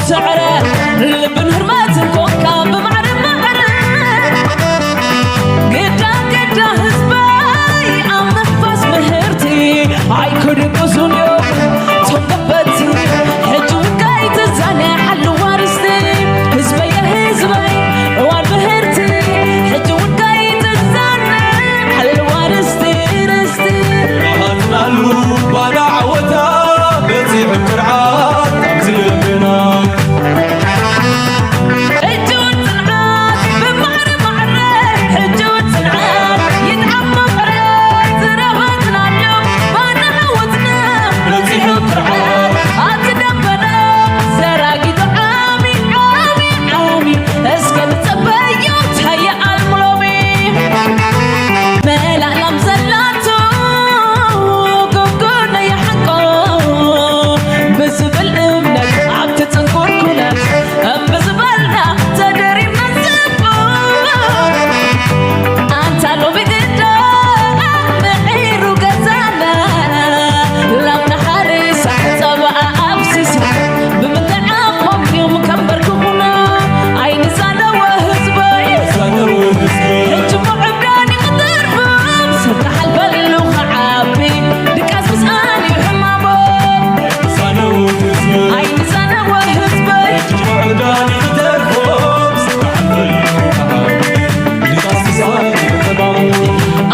ስዕረ ልብን ህርመትን ኮንካ ብማዕረ ማዕረ ግዳ ግዳ ህዝበይ ኣብ መንፈስ ምህርቲ ኣይክድቅሱን እዮም ቶም ገበቲ ሕጂ እውን ከይትዛነ ሓልዋ ርስቲ ህዝበየ ህዝበይ እዋን ምህርቲ ሕጂ እውን ከይትዛነ ሓልዋ ርስቲ ርስቲ ናሉ ባዳ ዓወታ በፂሑ ክርዓት ኣብዚ ልብና ሕጂ እውን ጽንዓት ብማዕረ ማዕረ ሕጂ እውን ጽንዓት ይጥዓም መቐረት ዝረኸብናሉ ባና ዓወትና በፂሑ ክርዓት ኣብቲ ደበና ዘራጊቱ ዓሚ ዓሚ ዓሚ እስከ ንጸበዮ ታየኣልሙ ሎሚ መላእላም ዘላቶ ጎጎነይ ሓቆ ብዝብል እምነት ኣብቲ ጽንኩር ኩነት እምቢ ዝበልና ተደሪብና ንጽቡ ኣንታ ሎሚ ግዳ ምዒሩ ገዛና ላምና ሓሪሳ ጸባኣ ኣፍሲሳ ብምንታይ ዓቕሞም እዮም ከንበርክኹና ኣይንዛነወ ህዝበይ ሕጂ ምዕብዳን ይኽተርፍም ሰብ ክሓልፈሉ ክዓቢ ድቃስ ምስኣን እዩ ሕማሞም ኣይንዛነወ ህዝበይ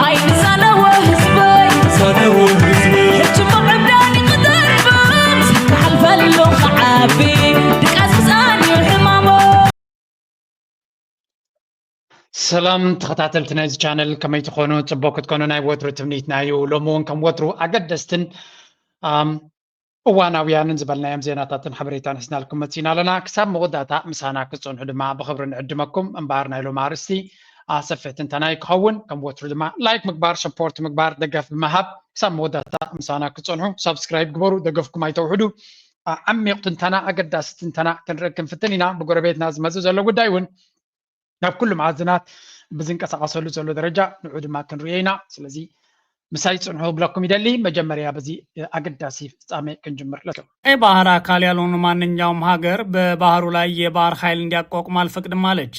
ኣይንዛነወ ህዝበይ ሕጂ ምዕብዳን ይኽተርፍም ሰብ ክሓልፈሉ ክዓቢ ድቃስ ምስኣን እዩ ሕማሞም ሰላም ተኸታተልቲ ናይዚ ቻነል ከመይ ትኾኑ? ጽቡቕ ክትኮኑ ናይ ወትሩ ትምኒትና እዩ። ሎሚ እውን ከም ወትሩ ኣገደስትን ኣም፣ እዋናውያንን ዝበልናዮም ዜናታትን ሓበሬታን ሒዝናልኩም መጺና ኣለና። ክሳብ መወዳእታ ምሳና ክትጸንሑ ድማ ብኽብሪ ንዕድመኩም። እምበኣር ናይ ሎሚ ኣርእስቲ ኣሰፍሕ ትንተና እዩ ክኸውን። ከም ወትሩ ድማ ላይክ ምግባር፣ ሰፖርት ምግባር፣ ደገፍ ብምሃብ ክሳብ መወዳእታ ምሳና ክትጸንሑ ሳብስክራይብ ግበሩ፣ ደገፍኩም ኣይተውሕዱ። ዓ- ዓሚቕ ትንተና፣ ኣገዳሲ ትንተና ክንርኢ ክንፍትን ኢና። ብጎረቤትና ዝመጽእ ዘሎ ጉዳይ እውን ናብ ኩሉ መኣዝናት ብዝንቀሳቐሰሉ ዘሎ ደረጃ ንዑ ድማ ክንርእዮ ኢና። ስለዚ ምሳይ ጽንሑ ክብለኩም ይደሊ። መጀመርያ በዚ ኣገዳሲ ፍጻሜ ክንጅምር። Let's go። ቀይ ባህር አካል ያልሆነ ማንኛውም ሀገር በባህሩ ላይ የባህር ኃይል እንዲያቋቁም አልፈቅድም አለች።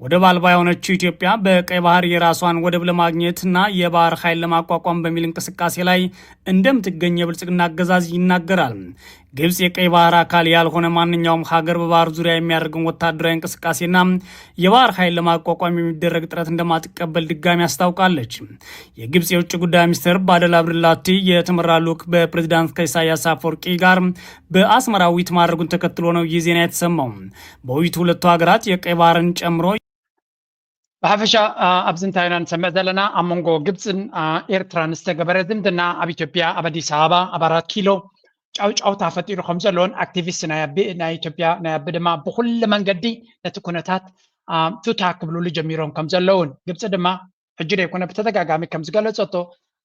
ወደብ አልባ የሆነችው ኢትዮጵያ በቀይ ባህር የራሷን ወደብ ለማግኘትና የባህር ኃይል ለማቋቋም በሚል እንቅስቃሴ ላይ እንደምትገኝ የብልጽግና አገዛዝ ይናገራል። ግብጽ የቀይ ባህር አካል ያልሆነ ማንኛውም ሀገር በባህር ዙሪያ የሚያደርገውን ወታደራዊ እንቅስቃሴና የባህር ኃይል ለማቋቋም የሚደረግ ጥረት እንደማትቀበል ድጋሚ አስታውቃለች። የግብጽ የውጭ ጉዳይ ሚኒስትር ባደል አብድላቲ የተመራ ልዑክ በፕሬዝዳንት ከኢሳያስ አፈወርቂ ጋር በአስመራ ውይይት ማድረጉን ተከትሎ ነው ይህ ዜና የተሰማው። በውይይቱ ሁለቱ ሀገራት የቀይ ባህርን ጨምሮ ብሓፈሻ አ፣ ኣብዚ እንታይ ኢና ንሰምዕ ዘለና ኣብ መንጎ ግብፅን አ፣ ኤርትራን ዝተገበረ ዝምድና ኣብ ኢትዮጵያ ኣብ ኣዲስ ኣበባ ኣብ ኣራት ኪሎ ጫውጫውታ ፈጢሩ ከም ዘለውን ኣክቲቪስት ናይ ኣቢ ናይ ኢትዮጵያ ናይ ኣቢ ድማ ብኩሉ መንገዲ ነቲ ኩነታት አ፣ ቱታ ክብሉሉ ጀሚሮም ከም ዘለውን ግብፂ ድማ ሕጂ ደይኮነ ብተደጋጋሚ ከም ዝገለፀቶ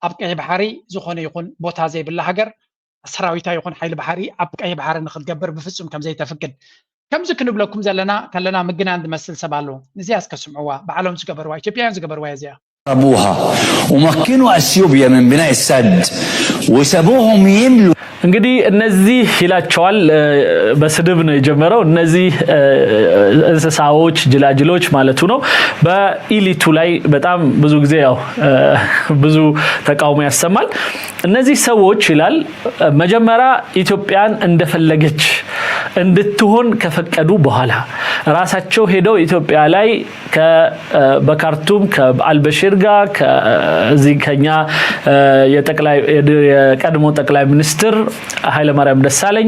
ኣብ ቀይ ባሕሪ ዝኾነ ይኹን ቦታ ዘይብላ ሃገር ሰራዊታ ይኹን ሓይሊ ባሕሪ ኣብ ቀይ ባሕሪ ንክትገብር ብፍፁም ከም ዘይተፍቅድ ከምዚ ክንብለኩም ዘለና ከለና ምግናን ዝመስል ሰብ ኣሎ። ንዚኣ እስከ ስምዕዋ፣ ባዕሎም ዝገበርዋ፣ ኢትዮጵያውያን ዝገበርዋ እያ እዚኣ። ضربوها ومكنوا اثيوبيا من بناء السد وسابوهم يملوا እንግዲህ እነዚህ ይላቸዋል። እ፣ በስድብ ነው የጀመረው። እነዚህ እ፣ እንስሳዎች፣ ጅላጅሎች ማለቱ ነው። በኢሊቱ ላይ በጣም ብዙ ጊዜ ያው እ፣ ብዙ ተቃውሞ ያሰማል። እነዚህ ሰዎች ይላል እ፣ መጀመሪያ ኢትዮጵያን እንደፈለገች እንድትሆን ከፈቀዱ በኋላ ራሳቸው ሄደው ኢትዮጵያ ላይ ከ እ፣ በካርቱም ከአልበሽር ጋር ከ- እዚህ ከኛ እ፣ የጠቅላይ የድ- የቀድሞ ጠቅላይ ሚኒስትር ኃይለማርያም ደሳለኝ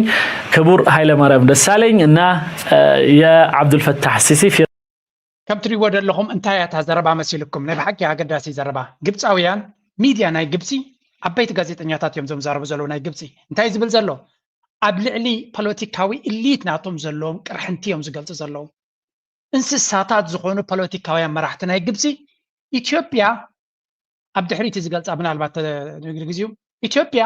ክቡር ኃይለማርያም ደሳለኝ እና እ፣ የአብዱልፈታህ ሲሲ ፊ- ከም ትሪእዎ ዘለኹም እንታይ እያ እታ ዘረባ መሲልኩም? ናይ ብሓቂ ኣገዳሲ ዘረባ። ግብፃውያን ሚድያ ናይ ግብፂ ዓበይቲ ጋዜጠኛታት እዮም ዞም ዛረቡ ዘለዉ ናይ ግብፂ። እንታይ ዝብል ዘሎ? ኣብ ልዕሊ ፖለቲካዊ ኢሊት ናቶም ዘለዎም ቅርሕንቲ እዮም ዝገልፁ ዘለዉ። እንስሳታት ዝኾኑ ፖለቲካውያን መራሕቲ ናይ ግብፂ ኢትዮጵያ ኣብ ድሕሪት ዝገልፃ ምናልባት ተ- ንግሪ ግዜኡ ኢትዮጵያ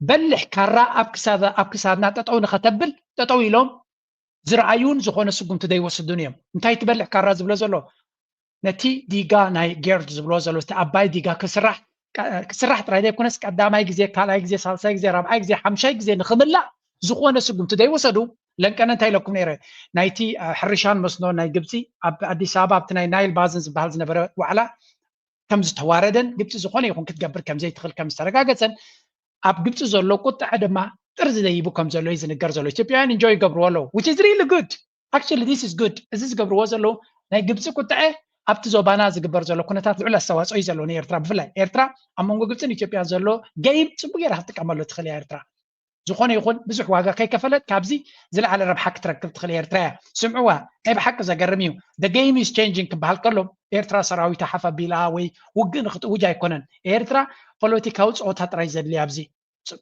በልሕ ካራ ኣብ ክሳዳ- ኣብ ክሳድና ጠጠው ንኸተብል ጠጠው ኢሎም ዝረኣዩን ዝኾነ ስጉምቲ ዘይወስዱን እዮም። እንታይ ትበልሕ ካራ ዝብሎ ዘሎ ነቲ ዲጋ ናይ ጌርድ ዝብሎ ዘሎ እቲ ኣባይ ዲጋ ክስራሕ ቀ- ክስራሕ ጥራይ ዘይኮነስ ቀዳማይ ግዜ ካልኣይ ግዜ ሳልሳይ ግዜ ራብዓይ ግዜ ሓምሻይ ግዜ ንኽምላእ ዝኾነ ስጉምቲ ዘይወሰዱ ለንቀነ እንታይ ኢለኩም ነይረ? ናይቲ ሕርሻን መስኖ ናይ ግብፂ ኣብ ኣዲስ ኣበባ ኣብቲ ናይ ናይል ባዝን ዝበሃል ዝነበረ ዋዕላ ከም ዝተዋረደን ግብፂ ዝኾነ ይኹን ክትገብር ከም ዘይትኽእል ከም ዝተረጋገፀን ኣብ ግብፂ ዘሎ ቁጥዐ ድማ ጥርዚ ዘይቡ ከም ዘሎ እዩ ዝንገር ዘሎ። ኢትዮጵያውያን ኢንጆይ ይገብርዎ ኣለዉ። Which is really good. Actually, this is good. እዚ ዝገብርዎ ዘለዉ ናይ ግብፂ ቁጥዐ ኣብቲ ዞባና ዝግበር ዘሎ ኩነታት ልዑል ኣስተዋፅኦ እዩ ዘለዎ ንኤርትራ። ብፍላይ ኤርትራ ኣብ መንጎ ግብፅን ኢትዮጵያን ዘሎ ገይም ፅቡቅ ጌራ ክትጥቀመሉ ትኽእል እያ ኤርትራ። ዝኾነ ይኹን ብዙሕ ዋጋ ከይከፈለት ካብዚ ዝለዓለ ረብሓ ክትረክብ ትኽእል ኤርትራ እያ። ስምዕዋ፣ ናይ ብሓቂ ዘገርም እዩ። The game is changing ክበሃል ከሎ ኤርትራ ሰራዊታ ሓፍ ኣቢላ ወይ ውግእ ንክትእውጅ ኣይኮነን። ኤርትራ ፖለቲካዊ ፀወታ ጥራይ ዘድልያ ኣብዚ።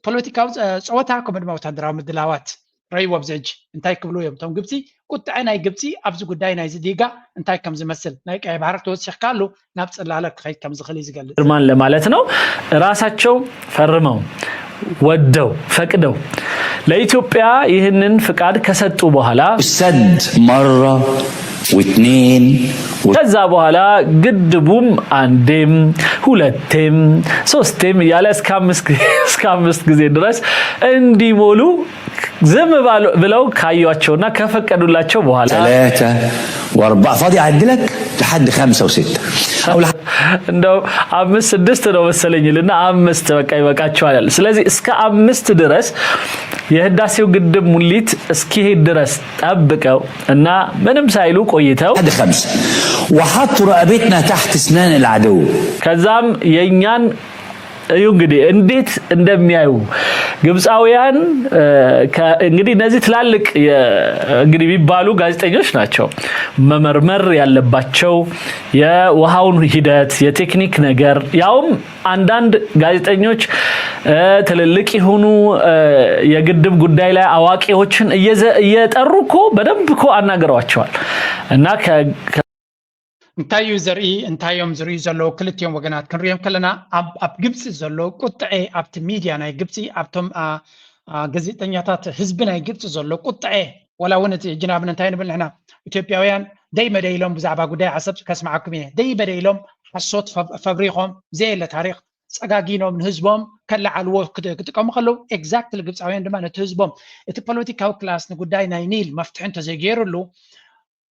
ፖለቲካዊ ፀወታ ከምኡ ድማ ወታደራዊ ምድላዋት ረይዎ ኣብዚ ሕጂ እንታይ ክብሉ እዮም እቶም ግብፂ? ቁጥዐ ናይ ግብፂ ኣብዚ ጉዳይ ናይዚ ዲጋ እንታይ ከም ዝመስል ናይ ቀይ ባህር ተወሲኽካሉ ናብ ፅላለ ክኸይድ ከም ዝኽእል እዩ ዝገልጽ። ጀርማን ለማለት ነው። ራሳቸው ፈርመው ወደው ፈቅደው ለኢትዮጵያ ይህንን ፍቃድ ከሰጡ በኋላ سد مرة واثنين ከዛ በኋላ ግድቡም አንዴም ሁለቴም ሶስቴም እያለ እስከ አምስት ጊዜ ድረስ እንዲሞሉ ዝም ብለው ካዩቸውና ከፈቀዱላቸው በኋላ ثلاثة وأربعة فاضي أعدلك لحد خمسة وستة أو لحد እንደው አምስት ስድስት ነው መሰለኝ ልና አምስት በቃ ይበቃቸዋል። ስለዚህ እስከ አምስት ድረስ የህዳሴው ግድብ ሙሊት እስኪሄድ ድረስ ጠብቀው እና ምንም ሳይሉ ቆይተው لحد خمسة وحطوا رقبتنا تحت أسنان العدو ከዛም የኛን እዩ እንግዲህ እንዴት እንደሚያዩ ግብፃውያን እንግዲህ እነዚህ ትላልቅ እንግዲህ የሚባሉ ጋዜጠኞች ናቸው መመርመር ያለባቸው የውሃውን ሂደት የቴክኒክ ነገር ያውም አንዳንድ ጋዜጠኞች ትልልቅ የሆኑ የግድብ ጉዳይ ላይ አዋቂዎችን እየጠሩ እኮ በደንብ እኮ አናግረዋቸዋል እና እንታይ እዩ ዘርኢ እንታይ እዮም ዝርእዩ ዘለዉ ክልቲኦም ወገናት ክንሪኦም ከለና ኣብ ግብፂ ዘሎ ቁጥዐ ኣብቲ ሚድያ ናይ ግብፂ ኣብቶም ጋዜጠኛታት ህዝቢ ናይ ግብፂ ዘሎ ቁጥዐ ወላ እውን እቲ ሕጂ ንኣብነት እንታይ ንብል ንሕና ኢትዮጵያውያን ደይ መደይ ኢሎም ብዛዕባ ጉዳይ ዓሰብ ከስምዓኩም እየ ደይ መደይ ኢሎም ሓሶት ፈብሪኾም ዘየለ ታሪክ ፀጋጊኖም ንህዝቦም ከለዓልዎ ክጥቀሙ ከለዉ exactly ግብፃውያን ድማ ነቲ ህዝቦም እቲ ፖለቲካዊ ክላስ ንጉዳይ ናይ ኒል መፍትሒ እንተዘይገይሩሉ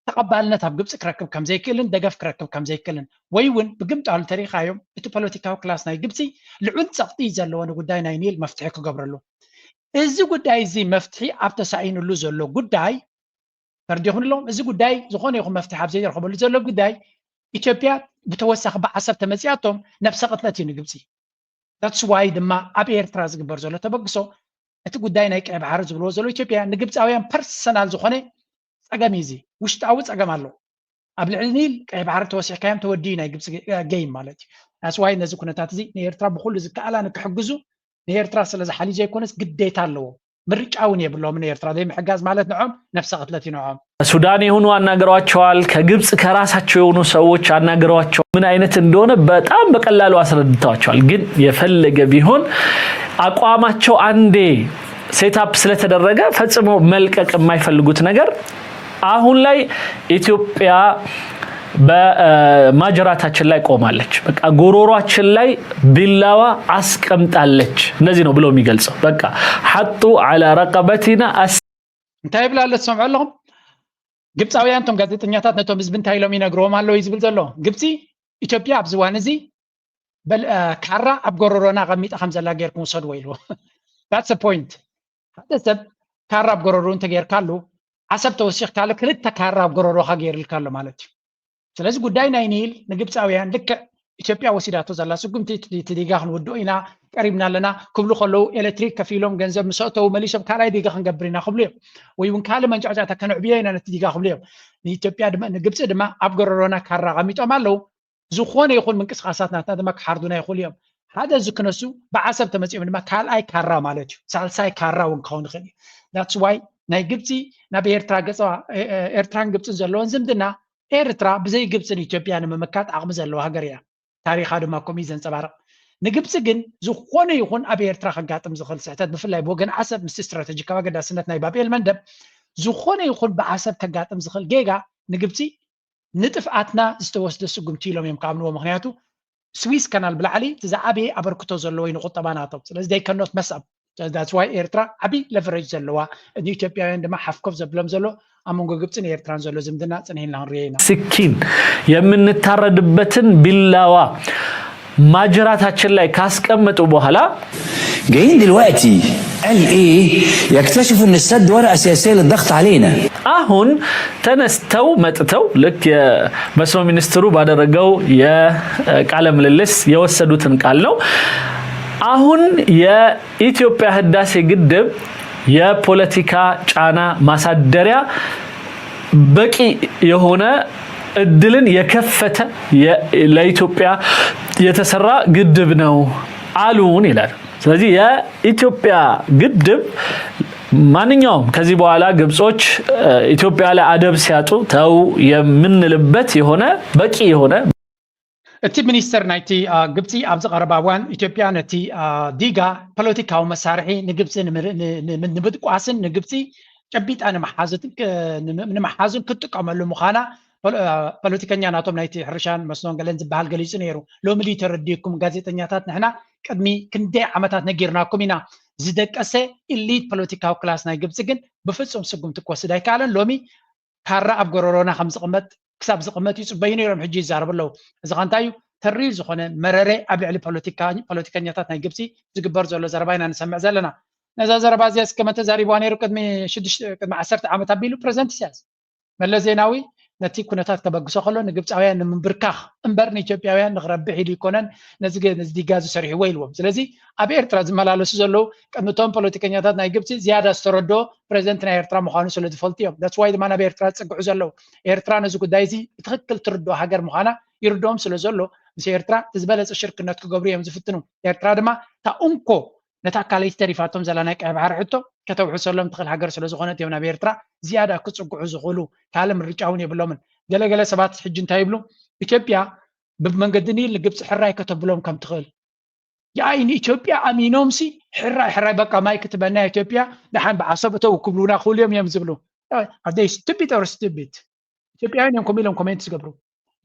ተቐባልነት ኣብ ግብፂ ክረክብ ከምዘይክእልን ደገፍ ክረክብ ከምዘይክእልን ወይ እውን ብግምጣሉ ተሪኻዮም እቲ ፖለቲካዊ ክላስ ናይ ግብፂ ልዑል ፀቕጢ ዘለዎ ንጉዳይ ናይ ኒል መፍትሒ ክገብረሉ እዚ ጉዳይ እዚ መፍትሒ ኣብ ተሳኢኑሉ ዘሎ ጉዳይ ተርዲኹም ኣለኹም እዚ ጉዳይ ዝኾነ ይኹን መፍትሒ ኣብ ዘይረኸበሉ ዘሎ ጉዳይ ኢትዮጵያ ብተወሳኺ ብዓሰብ ተመፂኣቶም ነብሰ ቅትለት እዩ ንግብፂ that's why ድማ ኣብ ኤርትራ ዝግበር ዘሎ ተበግሶ እቲ ጉዳይ ናይ ቀይ ባሕሪ ዝብልዎ ዘሎ ኢትዮጵያ ንግብፃውያን ፐርሰናል ዝኾነ ፀገም እዩ እዚ ውሽጣዊ ፀገም ኣሎ ኣብ ልዕሊ ኒል ቀይ ባሕሪ ተወሲሕካዮም ተወዲኡ ናይ ግብፂ game ማለት እዩ that's why ነዚ ኩነታት እዚ ንኤርትራ ብኩሉ ዝከኣላ ንክሕግዙ ንኤርትራ ስለ ዝሓልዩ ዘይኮነስ ግዴታ ኣለዎ ምርጫ እውን የብሎም ንኤርትራ ዘይምሕጋዝ ማለት ንዖም ነብሰ ቅትለት እዩ ንዖም ሱዳን የሆኑ አናግረዋቸዋል። ከግብፅ ከራሳቸው የሆኑ ሰዎች አናግረዋቸው ምን አይነት እንደሆነ በጣም በቀላሉ አስረድተዋቸዋል። ግን የፈለገ ቢሆን አቋማቸው አንዴ set up ስለተደረገ ፈጽሞ መልቀቅ የማይፈልጉት ነገር አሁን ላይ ኢትዮጵያ በማጅራታችን ላይ ቆማለች። በቃ ጉሮሯችን ላይ ቢላዋ አስቀምጣለች። እንደዚህ ነው ብሎ የሚገልጸው። በቃ حطوا على رقبتنا እንታይ ይብል ኣሎ ትሰምዑ ኣለኹም ግብፃውያን እቶም ጋዜጠኛታት ነቶም ህዝቢ እንታይ ኢሎም ይነግርዎም ኣለዉ እዩ ዝብል ዘሎ ግብፂ ኢትዮጵያ ኣብዚ እዋን እዚ ካራ ኣብ ጎረሮና ኣቐሚጣ ከም ዘላ ጌርኩም ውሰድዎ ኢልዎ that's point ሓደ ሰብ ካራ ኣብ ጎረሮ እንተጌርካሉ ዓሰብ ተወሲኽካሉ ክልተ ካራ ኣብ ጎረሮኻ ገይርልካ ኣሎ ማለት እዩ ስለዚ ጉዳይ ናይ ኒል ንግብፃውያን ልክዕ ኢትዮጵያ ወሲዳቶ ዘላ ስጉምቲ እቲ ዲጋ ክንውድኦ ኢና ቀሪብና ኣለና ክብሉ ከለዉ ኤሌክትሪክ ከፊሎም ገንዘብ ምስ ኣእተዉ መሊሶም ካልኣይ ዲጋ ክንገብር ኢና ክብሉ እዮም ወይ እውን ካልእ መንጫዕጫዕታ ከነዕብዮ ኢና ነቲ ዲጋ ክብሉ እዮም ንኢትዮጵያ ድማ ንግብፂ ድማ ኣብ ጎረሮና ካራ ኣቐሚጦም ኣለዉ ዝኾነ ይኹን ምንቅስቃሳት ናትና ድማ ክሓርዱና ይኽእሉ እዮም ሓደ እዚ ክነሱ ብዓሰብ ተመፂኦም ድማ ካልኣይ ካራ ማለት እዩ ሳልሳይ ካራ እውን ክኸውን ይኽእል እዩ that's why ናይ ግብፂ ናብ ኤርትራ ገፀዋ ኤርትራን ግብፅን ዘለዎን ዝምድና ኤርትራ ብዘይ ግብፅን ኢትዮጵያ ንምምካት ዓቕሚ ዘለዋ ሃገር እያ ታሪኻ ድማ ከምኡ ዘንፀባርቕ ንግብፂ ግን ዝኾነ ይኹን ኣብ ኤርትራ ከጋጥም ዝኽእል ስሕተት ብፍላይ ብወገን ዓሰብ ምስቲ ስትራተጂካዊ ኣገዳስነት ናይ ባብኤል መንደብ ዝኾነ ይኹን ብዓሰብ ከጋጥም ዝኽእል ጌጋ ንግብፂ ንጥፍኣትና ዝተወስደ ስጉምቲ ኢሎም እዮም ክኣምንዎ ምክንያቱ ስዊስ ከናል ብላዕሊ እቲ ዝዓበየ ኣበርክቶ ዘለዎ እዩ ንቁጠባ ናቶም ስለዚ they cannot mess up That's why ኤርትራ ዓብዪ leverage ዘለዋ፣ ንኢትዮጵያውያን ድማ ሓፍኮፍ ዘብሎም ዘሎ ኣብ መንጎ ግብፅን ኤርትራን ዘሎ ዝምድና ፅንሒልና ክንሪኦ ኢና። ስኪን የምንታረድበትን ቢላዋ ማጅራታችን ላይ ካስቀመጡ በኋላ جايين دلوقتي قال ايه؟ يكتشفوا ان السد ورقه سياسيه للضغط علينا. አሁን ተነስተው መጥተው ልክ የመስኖ ሚኒስትሩ ባደረገው የቃለ ምልልስ የወሰዱትን ቃል ነው። አሁን የኢትዮጵያ ህዳሴ ግድብ የፖለቲካ ጫና ማሳደሪያ በቂ የሆነ እድልን የከፈተ ለኢትዮጵያ የተሰራ ግድብ ነው አሉን ይላል። ስለዚህ የኢትዮጵያ ግድብ ማንኛውም ከዚህ በኋላ ግብጾች ኢትዮጵያ ላይ አደብ ሲያጡ ተው የምንልበት የሆነ በቂ የሆነ እቲ ሚኒስተር ናይቲ ግብፂ ኣብዚ ቀረባ እዋን ኢትዮጵያ ነቲ ዲጋ ፖለቲካዊ መሳርሒ ንግብፂ ንምድቋስን ንግብፂ ጨቢጣ ንምሓዝን ክጥቀመሉ ምዃና ፖለቲከኛ ናቶም ናይቲ ሕርሻን መስኖን ገለን ዝበሃል ገሊፁ ነይሩ። ሎሚ ድዩ ተረዲእኩም ጋዜጠኛታት? ንሕና ቅድሚ ክንደይ ዓመታት ነጊርናኩም ኢና። ዝደቀሰ ኢሊት ፖለቲካዊ ክላስ ናይ ግብፂ ግን ብፍፁም ስጉምቲ ክወስድ ኣይከኣለን። ሎሚ ካራ ኣብ ጎረሮና ከም ዝቕመጥ ክሳብ ዝቕመጥ ይፅበዩ ነይሮም። ሕጂ ይዛረቡ ኣለዉ። እዚ ኸ እንታይ እዩ? ተሪር ዝኾነ መረረ ኣብ ልዕሊ ፖለቲከኛታት ናይ ግብፂ ዝግበር ዘሎ ዘረባ ኢና ንሰምዕ ዘለና። ነዛ ዘረባ እዚኣ እስከ መን ተዛሪብዋ ነይሩ? ቅድሚ ሽዱሽተ ቅድሚ ዓሰርተ ዓመት ኣቢሉ ፕሬዚደንት ኢሳያስ። መለስ ዜናዊ ነቲ ኩነታት ከበግሶ ከሎ ንግብፃውያን ንምንብርካኽ እምበር ንኢትዮጵያውያን ንክረብሕ ኢሉ ይኮነን ነዚ ዲጋ ዝሰሪሕዎ ኢልዎም። ስለዚ ኣብ ኤርትራ ዝመላለሱ ዘለዉ ቅድሚ እቶም ፖለቲከኛታት ናይ ግብፂ ዝያዳ ዝተረድኦ ፕሬዚደንት ናይ ኤርትራ ምዃኑ ስለ ዝፈልጡ እዮም። That's why ድማ ናብ ኤርትራ ዝፅግዑ ዘለዉ። ኤርትራ ነዚ ጉዳይ እዚ ብትኽክል ትርድኦ ሃገር ምዃና ይርድኦም ስለ ዘሎ ምስ ኤርትራ እቲ ዝበለፀ ሽርክነት ክገብሩ እዮም ዝፍትኑ። ኤርትራ ድማ እታ እንኮ ነታ ካልኣይቲ ተሪፋቶም ዘላ ናይ ቀይ ባሕሪ ሕቶ ከተውሕሰሎም ትኽእል ሃገር ስለ ዝኾነት እዮም ናብ ኤርትራ ዝያዳ ክፅግዑ ዝኽእሉ። ካልእ ምርጫ እውን የብሎምን። ገለገለ ሰባት ሕጂ እንታይ ይብሉ? ኢትዮጵያ ብመንገዲ ኒል ንግብፂ ሕራይ ከተብሎም ከም ትኽእል። የኣይ ንኢትዮጵያ ኣሚኖምሲ ሕራይ ሕራይ በቃ ማይ ክትበና ኢትዮጵያ ደሓን ብዓሰብ እተው ክብሉና ክብሉ እዮም እዮም ዝብሉ። Are they stupid or stupid? ኢትዮጵያውያን እዮም ከምኡ ኢሎም ኮሜንት ዝገብሩ።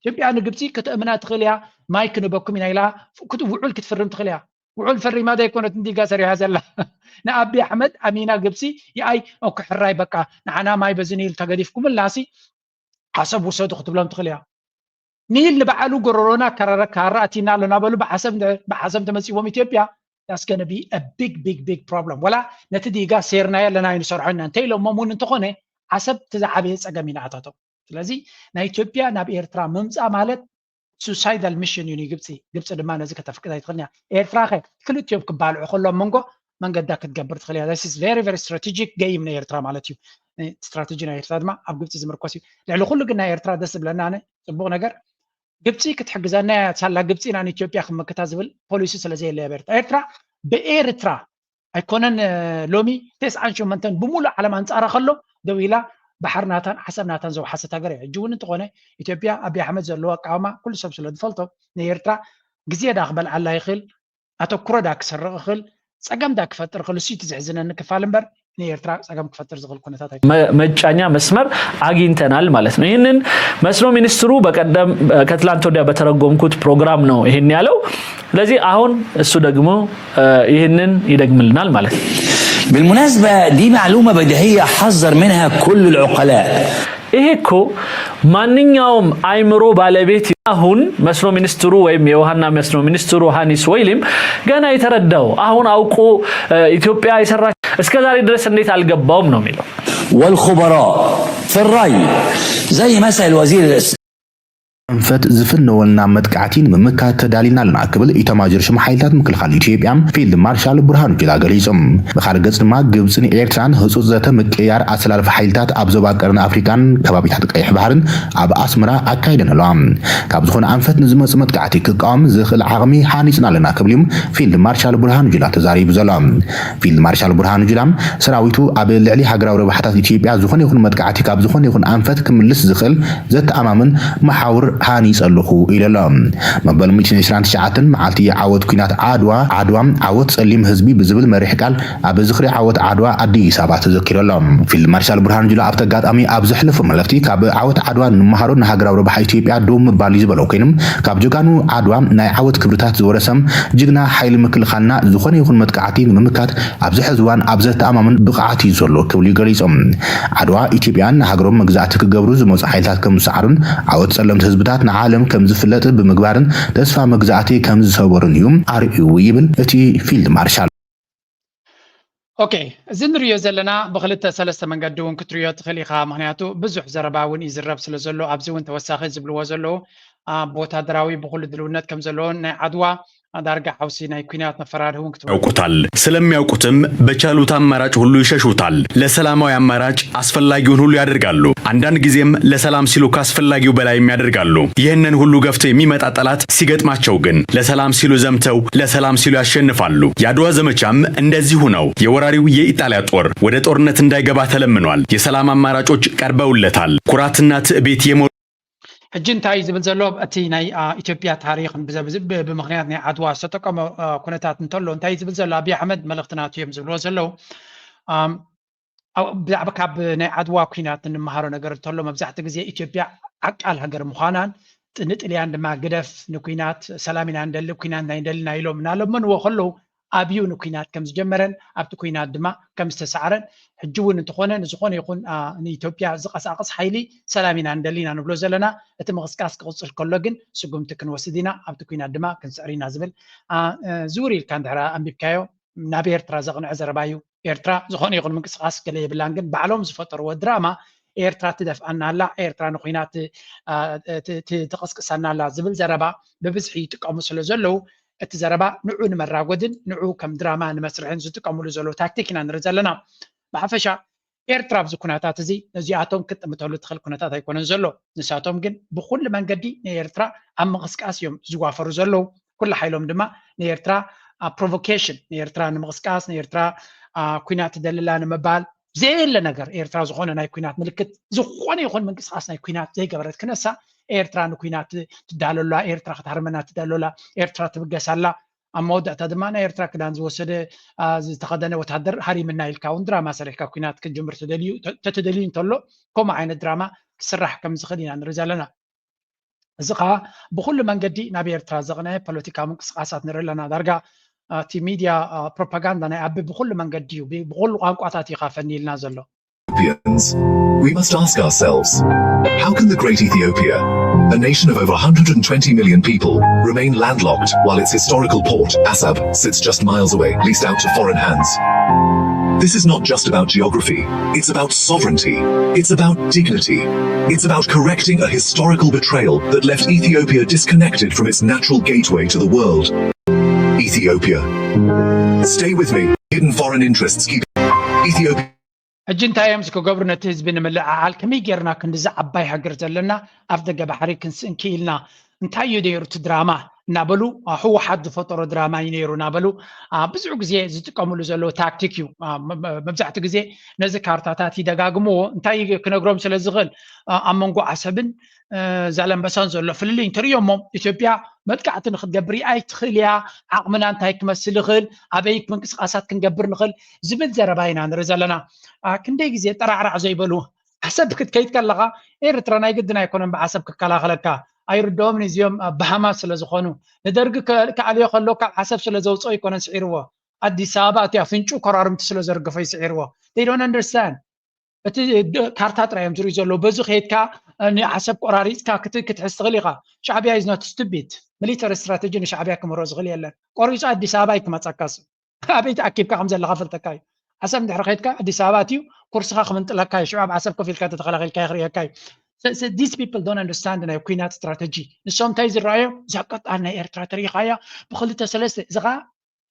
ኢትዮጵያ ንግብፂ ከተእምና ትኽእል እያ፣ ማይ ክንበኩም ኢና ኢላ ውዑል ክትፍርም ትኽእል እያ። ውዑል ፈሪማ ዘይኮነት እንዲጋ ሰሪሓ ዘላ ንኣቢ ኣሕመድ ኣሚና ግብፂ የኣይ ሕራይ በቃ ንዓና ማይ በዚ ኒል ተገዲፍኩምልና ሲ ዓሰብ ውሰዱ ክትብሎም ትኽእል እያ። ኒል ንባዕሉ ጎረሮና ካራ ኣቲና ኣሎ እናበሉ ብዓሰብ ብዓሰብ ተመፂዎም ኢትዮጵያ that's gonna be a big big big problem። ወላ ነቲ ዲጋ ሴርናዮ ኣለና ኣይንሰርሖ ኢና እንተ ኢሎሞም እውን እንተኾነ ዓሰብ እቲ ዝዓበየ ፀገም እዩ ንኣታቶም። ስለዚ ናይ ኢትዮጵያ ናብ ኤርትራ ምምፃእ ማለት suicidal mission እዩ ንግብፂ። ግብፂ ድማ ነዚ ከተፍቅድ ኣይትኽእልን እያ። ኤርትራ ኸ ክልቲኦም ክባልዑ ከሎ ኣብ መንጎ መንገዳ ክትገብር ትኽእል እያ። This is very very strategic game ናይ ኤርትራ ማለት እዩ። ስትራቴጂ ናይ ኤርትራ ድማ ኣብ ግብፂ ዝምርኮስ እዩ። ልዕሊ ኩሉ ግን ናይ ኤርትራ ደስ ዝብለና ኣነ ፅቡቕ ነገር ግብፂ ክትሕግዘና እያ ሳላ ግብፂ ኢና ንኢትዮጵያ ክመክታ ዝብል ፖሊሲ ስለ ዘየለያ ኤርትራ ኤርትራ ብኤርትራ ኣይኮነን ሎሚ ተስዓን ሸሞንተን ብሙሉእ ዓለም ኣንፃራ ከሎ ደው ኢላ ባሕሪ ናታን ዓሰብ ናታን ዘውሓሰት ሃገር እያ። ሕጂ እውን እንተኾነ ኢትዮጵያ ኣብይ ኣሕመድ ዘለዎ ኣቃውማ ኩሉ ሰብ ስለ ዝፈልጦ ንኤርትራ ግዜ ዳ ክበልዓላ ይኽእል፣ ኣተኩሮ ዳ ክሰርቕ ይኽእል፣ ፀገም ዳ ክፈጥር ይኽእል። እሱ እቲ ዘሕዝነኒ ክፋል እምበር ንኤርትራ ፀገም ክፈጥር ዝኽእል ኩነታት ኣይኮነን። መጫኛ መስመር አግኝተናል ማለት ነው። ይህንን መስኖ ሚኒስትሩ በቀደም ከትላንት ወዲያ በተረጎምኩት ፕሮግራም ነው ይህን ያለው። ስለዚህ አሁን እሱ ደግሞ ይህንን ይደግምልናል ማለት ነው። بالمناسبة دي معلومة بديهية حذر منها كل العقلاء. ይሄ እኮ ማንኛውም አይምሮ ባለቤት አሁን መስኖ ሚኒስትሩ ወይም የውሃና መስኖ ሚኒስትሩ ሃኒስ ወይሊም ገና የተረዳው አሁን አውቆ ኢትዮጵያ የሰራች እስከዛሬ ድረስ እንዴት አልገባውም ነው የሚለው። والخبراء في الري زي مثل وزير ኣንፈት ዝፍነወልና መጥቃዕቲ ንምምካት ተዳሊና ኣለና ክብል ኢታማጆር ሹም ሓይልታት ምክልኻል ኢትዮጵያ ፊልድ ማርሻል ብርሃኑ ጁላ ገሊጹ። ብኻልእ ገጽ ድማ ግብጽን ኤርትራን ህጹጽ ዘተ ምቅያር ኣሰላልፋ ሓይልታት ኣብ ዞባ ቀርኒ ኣፍሪቃን ከባቢታት ቀይሕ ባሕርን ኣብ ኣስመራ ኣካይደን ኣለዋ። ካብ ዝኾነ ኣንፈት ንዝመጽእ መጥቃዕቲ ክቃወም ዝኽእል ዓቕሚ ሃኒጽና ኣለና ክብል እዩ ፊልድ ማርሻል ብርሃኑ ጁላ ተዛሪቡ ዘሎ። ፊልድ ማርሻል ብርሃኑ ጁላ ሰራዊቱ ኣብ ልዕሊ ሃገራዊ ረብሓታት ኢትዮጵያ ዝኾነ ይኹን መጥቃዕቲ ካብ ዝኾነ ይኹን ኣንፈት ክምልስ ዝኽእል ዘተኣማምን መሓውር ሃኒጸ ኣለኹ ኢሉ ኣሎ። መበል ሚእትን ዕስራን ትሽዓተን መዓልቲ ዓወት ኲናት ዓድዋ፣ ዓድዋ ዓወት ጸሊም ህዝቢ ብዝብል መሪሕ ቃል ኣብ ዝኽሪ ዓወት ዓድዋ ኣዲስ ኣበባ ተዘኪሩ ኣሎ። ፊልድ ማርሻል ብርሃኑ ጁላ ኣብቲ ኣጋጣሚ ኣብ ዘሕለፎ መልእኽቲ፣ ካብ ዓወት ዓድዋ ንመሃሮ ንሃገራዊ ረብሓ ኢትዮጵያ ደው ምባል እዩ ዝበሎ ኮይኑ፣ ካብ ጀጋኑ ዓድዋ ናይ ዓወት ክብርታት ዝወረሰም ጅግና ሓይሊ ምክልኻልና ዝኾነ ይኹን መጥቃዕቲ ንምምካት ኣብዚ ሕዚ እዋን ኣብ ዘተኣማምን ብቕዓት እዩ ዘሎ ክብሉ ገሊጾም። ዓድዋ ኢትዮጵያን ንሃገሮም መግዛእቲ ክገብሩ ዝመፁ ሓይልታት ከም ዝሰዓሩን ዓወት ጸለምቲ ህዝብታት ንዓለም ከም ዝፍለጥ ብምግባርን ተስፋ መግዛእቲ ከም ዝሰበሩን እዩ ኣርእዩ ይብል እቲ ፊልድ ማርሻል። ኦኬ፣ እዚ ንሪኦ ዘለና ብክልተ ሰለስተ መንገዲ እውን ክትሪኦ ትኽእል ኢኻ። ምክንያቱ ብዙሕ ዘረባ እውን ይዝረብ ስለ ዘሎ ኣብዚ እውን ተወሳኺ ዝብልዎ ዘለዉ ኣብ ወታደራዊ ብኩሉ ድልውነት ከም ዘለዎን ናይ ዓድዋ ዳርጋ ሓውሲ ናይ ኩናት መፈራርሂ እውን ክትብሉ ያውቁታል። ስለሚያውቁትም በቻሉት አማራጭ ሁሉ ይሸሹታል። ለሰላማዊ አማራጭ አስፈላጊውን ሁሉ ያደርጋሉ። አንዳንድ ጊዜም ለሰላም ሲሉ ካስፈላጊው በላይም ያደርጋሉ። ይህንን ሁሉ ገፍቶ የሚመጣ ጠላት ሲገጥማቸው ግን ለሰላም ሲሉ ዘምተው ለሰላም ሲሉ ያሸንፋሉ። የአድዋ ዘመቻም እንደዚሁ ነው። የወራሪው የኢጣሊያ ጦር ወደ ጦርነት እንዳይገባ ተለምኗል። የሰላም አማራጮች ቀርበውለታል። ኩራትና ትዕቢት የሞ ሕጂ እንታይ እዩ ዝብል ዘሎ? እቲ ናይ አ፣ ኢትዮጵያ ታሪክ ብዘ- ብዝ- ብ- ብምክንያት ናይ ዓድዋ ዝተጠቀሞ አ፣ ኩነታት እንተሎ እንታይ እዩ ዝብል ዘሎ? ኣብይ ኣሕመድ መልእክቲ ናቱ እዮም ዝብልዎ ዘለዉ። ኣም፣ ኣብ- ብዛዕባ ካብ ናይ ዓድዋ ኩናት እንመሃሮ ነገር እንተሎ መብዛሕትኡ ግዜ ኢትዮጵያ ዓቃል ሃገር ምዃናን ጥ- ንጥልያን ድማ ግደፍ ንኩናት ሰላም ኢና ንደሊ ኩናት ናይ ንደልና ኢሎም እናለመንዎ ከለዉ ኣብዩ ንኩናት ከም ዝጀመረን ኣብቲ ኩናት ድማ ከም ዝተሳዕረን ሕጂ እውን እንተኾነ ንዝኾነ ይኹን አ፣ ንኢትዮጵያ ዝቐሳቕስ ሓይሊ ሰላም ኢና ንደሊ ኢና ንብሎ ዘለና። እቲ ምቕስቃስ ክቕፅል ከሎ ግን ስጉምቲ ክንወስድ ኢና፣ ኣብቲ ኩናት ድማ ክንስዕር ኢና ዝብል አ፣ እ፣ ዝውር ኢልካ እንድሕር ኣንቢብካዮ ናብ ኤርትራ ዘቕንዐ ዘረባ እዩ። ኤርትራ ዝኾነ ይኹን ምንቅስቃስ ገለ የብላን፣ ግን ባዕሎም ዝፈጠርዎ ድራማ ኤርትራ ትደፍኣና ኣላ፣ ኤርትራ ንኩናት አ፣ ት- ት- ትቕስቅሰና ኣላ ዝብል ዘረባ ብብዝሒ ይጥቀሙ ስለ ዘለዉ እቲ ዘረባ ንዑ ንመራጎድን ንዑ ከም ድራማ ንመስርሕን ዝጥቀምሉ ዘለዉ ታክቲክ ኢና ንርኢ ዘለና። ብሓፈሻ ኤርትራ ኣብዚ ኩነታት እዚ ነዚኣቶም ክትጥምተሉ ትኽእል ኩነታት ኣይኮነን ዘሎ። ንሳቶም ግን ብኩሉ መንገዲ ንኤርትራ ኣብ ምቕስቃስ እዮም ዝዋፈሩ ዘለዉ። ኩሉ ሓይሎም ድማ ንኤርትራ ፕሮቮኬሽን ንኤርትራ ንምቕስቃስ ንኤርትራ ኩናት ትደልላ ንምባል ዘየለ ነገር ኤርትራ ዝኾነ ናይ ኩናት ምልክት ዝኾነ ይኹን ምንቅስቃስ ናይ ኩናት ዘይገበረት ክነሳ ኤርትራ ንኩናት ትዳለላ ኤርትራ ክትሃርመና ትዳለላ ኤርትራ ትብገሳላ ኣብ መወዳእታ ድማ ናይ ኤርትራ ክዳን ዝወሰደ ዝተኸደነ ወታደር ሃሪምና ኢልካ እውን ድራማ ሰሪሕካ ኩናት ክትጅምር ተተደልዩ እንተሎ ከምኡ ዓይነት ድራማ ክስራሕ ከም ዝኽእል ኢና ንርኢ ዘለና። እዚ ከዓ ብኩሉ መንገዲ ናብ ኤርትራ ዘቕነዐ ፖለቲካዊ ምንቅስቃሳት ንርኢ ኣለና። ዳርጋ እቲ ሚድያ ፕሮፓጋንዳ ናይ ኣቢ ብኩሉ መንገዲ እዩ ብኩሉ ቋንቋታት እዩ ካፈኒ ኢልና ዘሎ። Ethiopians. We must ask ourselves, how can the great Ethiopia, a nation of over one hundred twenty million people, remain landlocked while its historical port, Asab, sits just miles away, leased out to foreign hands? This is not just about geography, it's about sovereignty, it's about dignity, it's about correcting a historical betrayal that left Ethiopia disconnected from its natural gateway to the world. Ethiopia. Stay with me. Hidden foreign interests keep Ethiopia. ሕጂ እንታይ እዮም ክገብሩ ነቲ ህዝቢ ንምልዕዓል ከመይ ጌርና ክንድዚ ዓባይ ሃገር ዘለና ኣብ ደገ ባሕሪ ክንስእን ክኢልና እንታይ እዩ ነይሩ እቲ ድራማ እናበሉ ህወሓት ዝፈጠሮ ድራማ እዩ ነይሩ እናበሉ ብዙሕ ግዜ ዝጥቀምሉ ዘለዉ ታክቲክ እዩ። መብዛሕትኡ ግዜ ነዚ ካርታታት ይደጋግምዎ። እንታይ ክነግሮም ስለ ዝኽእል ኣብ መንጎ ዓሰብን ዛላምበሳን ዘሎ ፍልልይ እንተርእዮ እሞ ኢትዮጵያ መጥቃዕቲ ንክትገብር ኣይትኽእል እያ። ዓቕምና እንታይ ክመስል ይኽእል፣ ኣበይ ምንቅስቃሳት ክንገብር ንኽእል ዝብል ዘረባ ኢና ንርኢ ዘለና። ክንደይ ግዜ ጠራዕራዕ ዘይበሉ ዓሰብ ክትከይድ ከለኻ ኤርትራ ናይ ግድን ኣይኮነን ብዓሰብ ክከላኸለካ። ኣይርድኦምን እዚኦም በሃማት ስለ ዝኾኑ ንደርጊ ክኣልዮ ከሎ ካብ ዓሰብ ስለ ዘውፅኦ ኣይኮነን ስዒርዎ። ኣዲስ ኣበባ እቲ ኣፍንጩ ኮራርምቲ ስለ ዘርገፎ ይስዒርዎ። They don't understand። እቲ ካርታ ጥራይ እዮም ዝርእዩ ዘለዉ። በዚ ከይድካ ንዓሰብ ቆራሪፅካ ክትሕዝ ትኽእል ኢኻ። ሻዕቢያ is not stupid። ሚሊተሪ ስትራተጂ ንሻዕቢያ ክምህሮ ዝኽእል የለን። ቆሪፁ ኣዲስ ኣበባ ኣይክመፀካስ። ኣበይ ተኣኪብካ ከም ዘለኻ ፈልጠካ እዩ። ዓሰብ እንድሕር ከይድካ ኣዲስ ኣበባ ኣትዩ ኩርስኻ ክምንጥለካ እዩ። ሽዑ ኣብ ዓሰብ ኮፍ ኢልካ ተተኸላኺልካ ክርእየካ እዩ። These people don't understand ናይ ኩናት ስትራተጂ። ንሶም እንታይ ዝረኣዮም እዛ ቀጣን ናይ ኤርትራ ተሪኻያ ብክልተ ሰለስተ እዚ ከዓ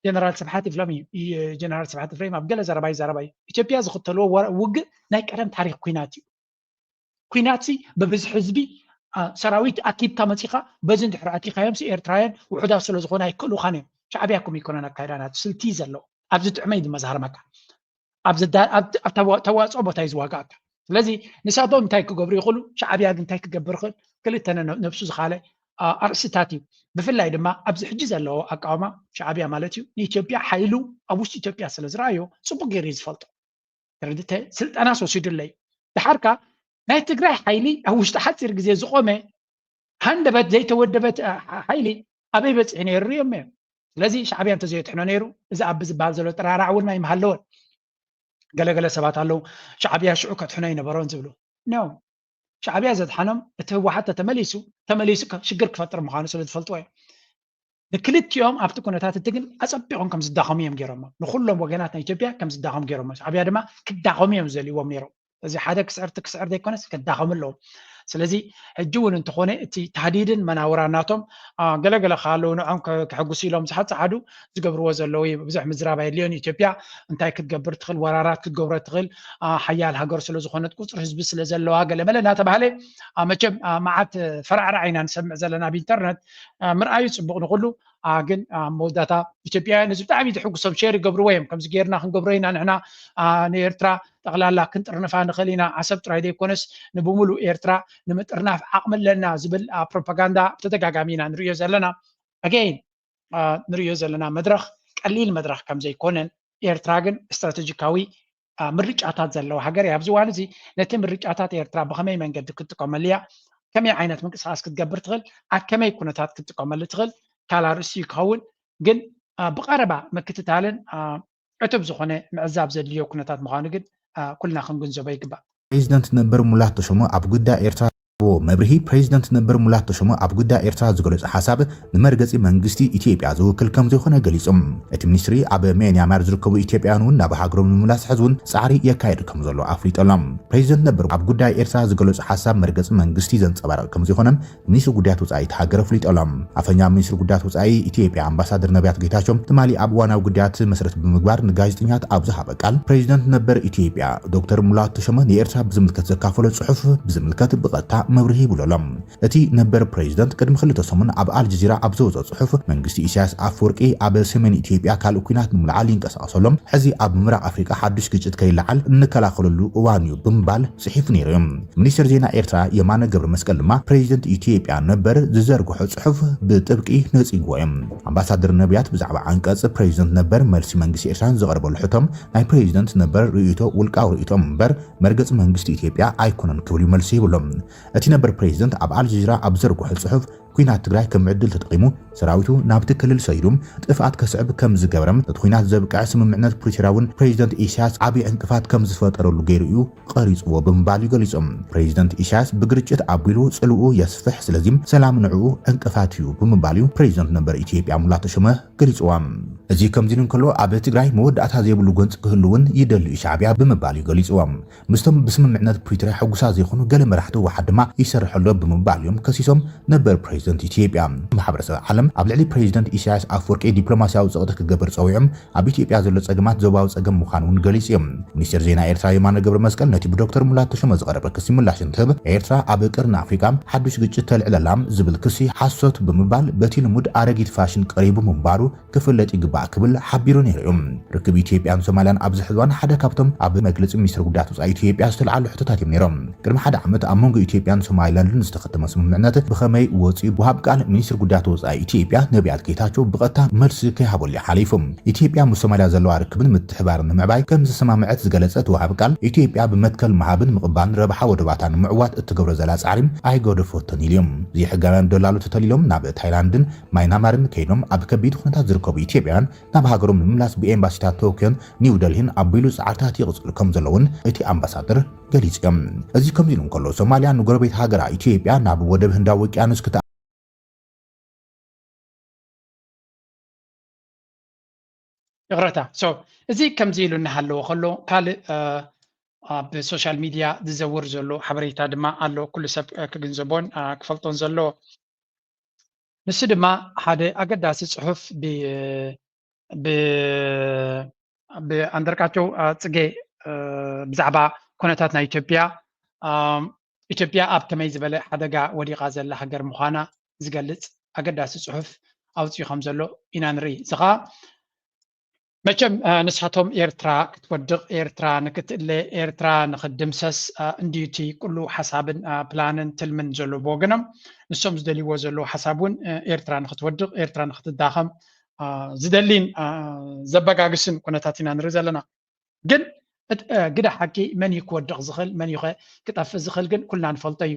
ጀነራል ስብሓት ኢፍረም እዩ። ጀነራል ስብሓት ኢፍረም ኣብ ገለ ዘረባ ይዛረባ እዩ። ኢትዮጵያ ዝኽተልዎ ውግእ ናይ ቀደም ታሪክ ኩናት እዩ። ኩናት ሲ ብብዝሒ ህዝቢ ሰራዊት ኣኪብካ መፂኻ በዚ እንድሕር ኣቲኻዮም ሲ ኤርትራውያን ውሑዳት ስለ ዝኾነ ኣይክእሉኻን እዮም። ሻዕቢያ ኩም ይኮነን ኣካይዳ ናቱ ስልቲ እዩ ዘለዎ። ኣብዚ ጥዕመ እዩ ዝመዛርመካ። ኣብ ተዋፅኦ ቦታ እዩ ዝዋጋእካ። ስለዚ ንሳቶም እንታይ ክገብሩ ይኽእሉ፣ ሻዕብያ ግን እንታይ ክገብር ይኽእል፣ ክልተ ነብሱ ዝኻለ ኣርእስታት እዩ። ብፍላይ ድማ ኣብዚ ሕጂ ዘለዎ ኣቃውማ ሻዕብያ ማለት እዩ፣ ንኢትዮጵያ ሓይሉ ኣብ ውሽጢ ኢትዮጵያ ስለ ዝረኣዮ ጽቡቅ ገይሩ እዩ ዝፈልጦ። ስልጠናስ ወሲዱለይ። ድሓርካ ናይ ትግራይ ሓይሊ ኣብ ውሽጢ ሓፂር ግዜ ዝቆመ ሃንደበት ዘይተወደበት ሓይሊ ኣበይ በፂሑ ነይሩ እዮም እዮም። ስለዚ ሻዕብያ እንተዘየትሕኖ ነይሩ እዚ ኣብ ዝበሃል ዘሎ ጥራራዕ እውን ኣይምሃለወን። ገለገለ ሰባት ኣለዉ፣ ሻዕብያ ሽዑ ከትሕኖ ኣይነበሮን ዝብሉ። ኖ፣ ሻዕብያ ዘድሓኖም እቲ ህወሓት ተተመሊሱ ተመሊሱ ሽግር ክፈጥር ምዃኑ ስለ ዝፈልጥዎ እዮም። ንክልቲኦም ኣብቲ ኩነታት እቲ ግን ኣጸቢቖም ከም ዝዳኸሙ እዮም ገይሮሞ። ንኹሎም ወገናት ናይ ኢትዮጵያ ከም ዝዳኸሙ ገይሮሞ። ሻዕብያ ድማ ክዳኸሙ እዮም ዘልዎም ነይሮም። እዚ ሓደ ክስዕርቲ ክስዕር ዘይኮነስ ክዳኸሙ ኣለዎም። ስለዚ ሕጂ እውን እንተኾነ እቲ ታህዲድን መናውራን ናቶም ገለገለ ከ ኣለዉ ንዖም ክሕጉሱ ኢሎም ዝሓፀሓዱ ዝገብርዎ ዘለዉ ብዙሕ ምዝራብ ኣየድልዮን። ኢትዮጵያ እንታይ ክትገብር ትኽእል፣ ወራራት ክትገብሮ ትኽእል ሓያል ሃገር ስለ ዝኾነት ቁፅሪ ህዝቢ ስለ ዘለዋ ገለመለ እናተባሃለ መቸም መዓት ፈራዕራዕ ኢና ንሰምዕ ዘለና ኣብ ኢንተርነት። ምርኣዩ ፅቡቕ ንኹሉ፣ ግን ኣብ መወዳእታ ኢትዮጵያውያን እዚ ብጣዕሚ ዝሕጉሶም ሸር ይገብርዎ እዮም። ከምዚ ጌርና ክንገብሮ ኢና ንሕና ንኤርትራ ጠቕላላ ክንጥርንፋ ንኽእል ኢና፣ ዓሰብ ጥራይ ዘይኮነስ ንብሙሉእ ኤርትራ ንምጥርናፍ ዓቕሚ ኣለና ዝብል ፕሮፓጋንዳ ብተደጋጋሚ ኢና ንርእዮ ዘለና። ኣገይን ንርእዮ ዘለና መድረኽ ቀሊል መድረኽ ከም ዘይኮነን ኤርትራ ግን ስትራተጂካዊ ምርጫታት ዘለዋ ሃገር እያ። ኣብዚ እዋን እዚ ነቲ ምርጫታት ኤርትራ ብኸመይ መንገዲ ክትጥቀመሉ እያ፣ ከመይ ዓይነት ምንቅስቃስ ክትገብር ትኽእል፣ ኣብ ከመይ ኩነታት ክትጥቀመሉ ትኽእል ካልእ ኣርእስቲ እዩ ክኸውን። ግን ብቐረባ ምክትታልን ዕቱብ ዝኾነ ምዕዛብ ዘድልዮ ኩነታት ምዃኑ ግን ኩልና ክንግንዘቦ ይግባእ። ፕሬዚደንት ነበር ሙላቱ ተሾመ ኣብ ጉዳይ ኤርትራ ዝሃብዎ መብርሂ። ፕሬዚደንት ነበር ሙላቱ ተሾመ ኣብ ጉዳይ ኤርትራ ዝገለጾ ሓሳብ ንመርገጺ መንግስቲ ኢትዮጵያ ዝውክል ከም ዘይኮነ ገሊጹ። እቲ ሚኒስትሪ ኣብ ምያንማር ዝርከቡ ኢትዮጵያውያን እውን ናብ ሃገሮም ንምምላስ ሕዚ እውን ጻዕሪ የካየዱ ከም ዘሎ ኣፍሊጡ ኣሎ። ፕሬዚደንት ነበር ኣብ ጉዳይ ኤርትራ ዝገለጾ ሓሳብ መርገጺ መንግስቲ ዘንጸባርቕ ከም ዘይኮነ ሚኒስትሪ ጉዳያት ወጻኢ እቲ ሃገር ኣፍሊጡ ኣሎ። ኣፈኛ ሚኒስትሪ ጉዳያት ወጻኢ ኢትዮጵያ ኣምባሳደር ነቢያት ጌታቸው ትማሊ ኣብ እዋናዊ ጉዳያት መሰረት ብምግባር ንጋዜጠኛታት ኣብ ዝሃበ ቃል ፕሬዚደንት ነበር ኢትዮጵያ ዶክተር ሙላቱ ተሾመ ንኤርትራ ብዝምልከት ዘካፈሎ ጽሑፍ ብዝምልከት ብቐጥታ መብርሂ ሂብሉ ኣሎ። እቲ ነበር ፕሬዚደንት ቅድሚ ክልተ ሰሙን ኣብ ኣልጀዚራ ኣብ ዘውፅኦ ጽሑፍ መንግስቲ ኢሳያስ ኣፈወርቂ ኣብ ሰሜን ኢትዮጵያ ካልእ ኲናት ንምልዓል ይንቀሳቐስ ኣሎ፣ ሕዚ ኣብ ምብራቕ ኣፍሪቃ ሓዱሽ ግጭት ከይለዓል እንከላኸለሉ እዋን እዩ ብምባል ጽሒፉ ነይሩ እዩ። ሚኒስትር ዜና ኤርትራ የማነ ገብረ መስቀል ድማ ፕሬዚደንት ኢትዮጵያ ነበር ዝዘርግሖ ጽሑፍ ብጥብቂ ነጺግዎ እዩ። ኣምባሳደር ነቢያት ብዛዕባ ዓንቀጽ ፕሬዚደንት ነበር መልሲ መንግስቲ ኤርትራን ዝቐረበሉ ሕቶም ናይ ፕሬዚደንት ነበር ርእይቶ ውልቃዊ ርእይቶ እምበር መርገጺ መንግስቲ ኢትዮጵያ ኣይኮነን ክብል እዩ መልሲ ሂብሉ። እቲ ነበር ፕሬዚደንት ኣብ ኣልጀዚራ ኣብ ዘርግሖ ጽሑፍ ኲናት ትግራይ ከም ዕድል ተጠቒሙ ሰራዊቱ ናብቲ ክልል ሰዲዱ ጥፍኣት ከስዕብ ከም ዝገበረ እቲ ኲናት ዘብቅዐ ስምምዕነት ፕሪቶርያ እውን ፕሬዚደንት ኢሳያስ ዓብዪ ዕንቅፋት ከም ዝፈጠረሉ ገይሩ እዩ ቀሪፅዎ ብምባል እዩ ገሊፁ። ፕሬዚደንት ኢሳያስ ብግርጭት ኣቢሉ ፅልኡ የስፍሕ፣ ስለዚ ሰላም ንዕኡ ዕንቅፋት እዩ ብምባል እዩ ፕሬዚደንት ነበር ኢትዮጵያ ሙላቱ ተሾመ ገሊፅዋ። እዚ ከምዚ ኢሉ እንከሎ ኣብ ትግራይ መወዳእታ ዘይብሉ ጎንፂ ክህሉ እውን ይደሊ እዩ ሻዕብያ ብምባል እዩ ገሊፅዎ። ምስቶም ብስምምዕነት ፕሪቶርያ ሕጉሳት ዘይኮኑ ገለ መራሕቲ ህወሓት ድማ ይሰርሕ ኣሎ ብምባል እዮም ከሲሶም ነበር ፕሬዚደንት ኢትዮጵያ። ማሕበረሰብ ዓለም ኣብ ልዕሊ ፕሬዚደንት ኢሳያስ ኣፈወርቂ ዲፕሎማሲያዊ ፀቕጢ ክገብር ፀዊዖም ኣብ ኢትዮጵያ ዘሎ ፀገማት ዞባዊ ፀገም ምዃኑ እውን ገሊፁ እዮም። ሚኒስትር ዜና ኤርትራ የማነ ገብረ መስቀል ነቲ ብዶክተር ሙላቱ ተሾመ ዝቐረበ ክሲ ምላሽ እንትህብ ኤርትራ ኣብ ቅርኒ ኣፍሪቃ ሓዱሽ ግጭት ተልዕለላ ዝብል ክሲ ሓሶት ብምባል በቲ ልሙድ ኣረጊት ፋሽን ቀሪቡ ምንባሩ ክፍለጥ ይግባእ ክብል ሓቢሩ ነይሩ እዩ። ርክብ ኢትዮጵያን ሶማልያን ኣብዚ ሕዚ እዋን ሓደ ካብቶም ኣብ መግለፂ ሚኒስትሪ ጉዳያት ወፃኢ ኢትዮጵያ ዝተልዓሉ ሕቶታት እዮም ነይሮም። ቅድሚ ሓደ ዓመት ኣብ መንጎ ኢትዮጵያን ሶማሊላንድን ዝተኸተመ ስምምዕነት ብኸመይ ወፂኡ? ወሃብ ቃል ሚኒስትሪ ጉዳያት ወፃኢ ኢትዮጵያ ነቢያት ጌታቸው ብቐጥታ መልሲ ከይሃበሉ እዩ ሓሊፉ። ኢትዮጵያ ምስ ሶማሊያ ዘለዋ ርክብን ምትሕባርን ንምዕባይ ከም ዝተሰማምዐት ዝገለፀ እቲ ወሃብ ቃል ኢትዮጵያ ብመትከል ምሃብን ምቕባልን ረብሓ ወደባታ ንምዕዋት እትገብሮ ዘላ ፃዕሪ ኣይገደፈቶን ኢሉ እዩ። ዘይሕጋውያን ደላሎ ተተሊሎም ናብ ታይላንድን ማይናማርን ከይዶም ኣብ ከቢድ ኩነታት ዝርከቡ ኢትዮጵያውያን ናብ ሃገሮም ንምምላስ ብኤምባሲታት ቶክዮን ኒው ደልሂን ኣቢሉ ጻዕርታት ይቕጽሉ ከም ዘለውን እቲ ኣምባሳደር ገሊጹ እዮም። እዚ ከምዚ ኢሉ እንከሎ ሶማልያ ንጎረቤት ሃገራ ኢትዮጵያ ናብ ወደብ ህንዳዊ ውቅያኖስ ክተ ይቕረታ ሶ እዚ ከምዚ ኢሉ እናሃለዎ ከሎ ካልእ ኣብ ሶሻል ሚድያ ዝዘውር ዘሎ ሓበሬታ ድማ ኣሎ ኩሉ ሰብ ክግንዘቦን ክፈልጦን ዘለዎ ንሱ ድማ ሓደ ኣገዳሲ ጽሑፍ ብኣንደርቃቸው ጽጌ ብዛዕባ ኩነታት ናይ ኢትዮጵያ ኢትዮጵያ ኣብ ከመይ ዝበለ ሓደጋ ወዲቓ ዘላ ሃገር ምዃና ዝገልጽ ኣገዳሲ ጽሑፍ ኣውፅኡ ከም ዘሎ ኢና ንርኢ እዚ ከዓ መቸም ንሳቶም ኤርትራ ክትወድቕ፣ ኤርትራ ንክትእለ፣ ኤርትራ ንክድምሰስ እንድዩ እቲ ኩሉ ሓሳብን ፕላንን ትልምን ዘሎ ብወገኖም። ንሶም ዝደልይዎ ዘለዉ ሓሳብ እውን ኤርትራ ንክትወድቕ፣ ኤርትራ ንክትዳኸም ዝደሊን ዘበጋግስን ኩነታት ኢና ንርኢ ዘለና። ግን ግደ ሓቂ መን እዩ ክወድቕ ዝኽእል፣ መን እዩ ክጠፍእ ዝኽእል ግን ኩልና ንፈልጦ እዩ።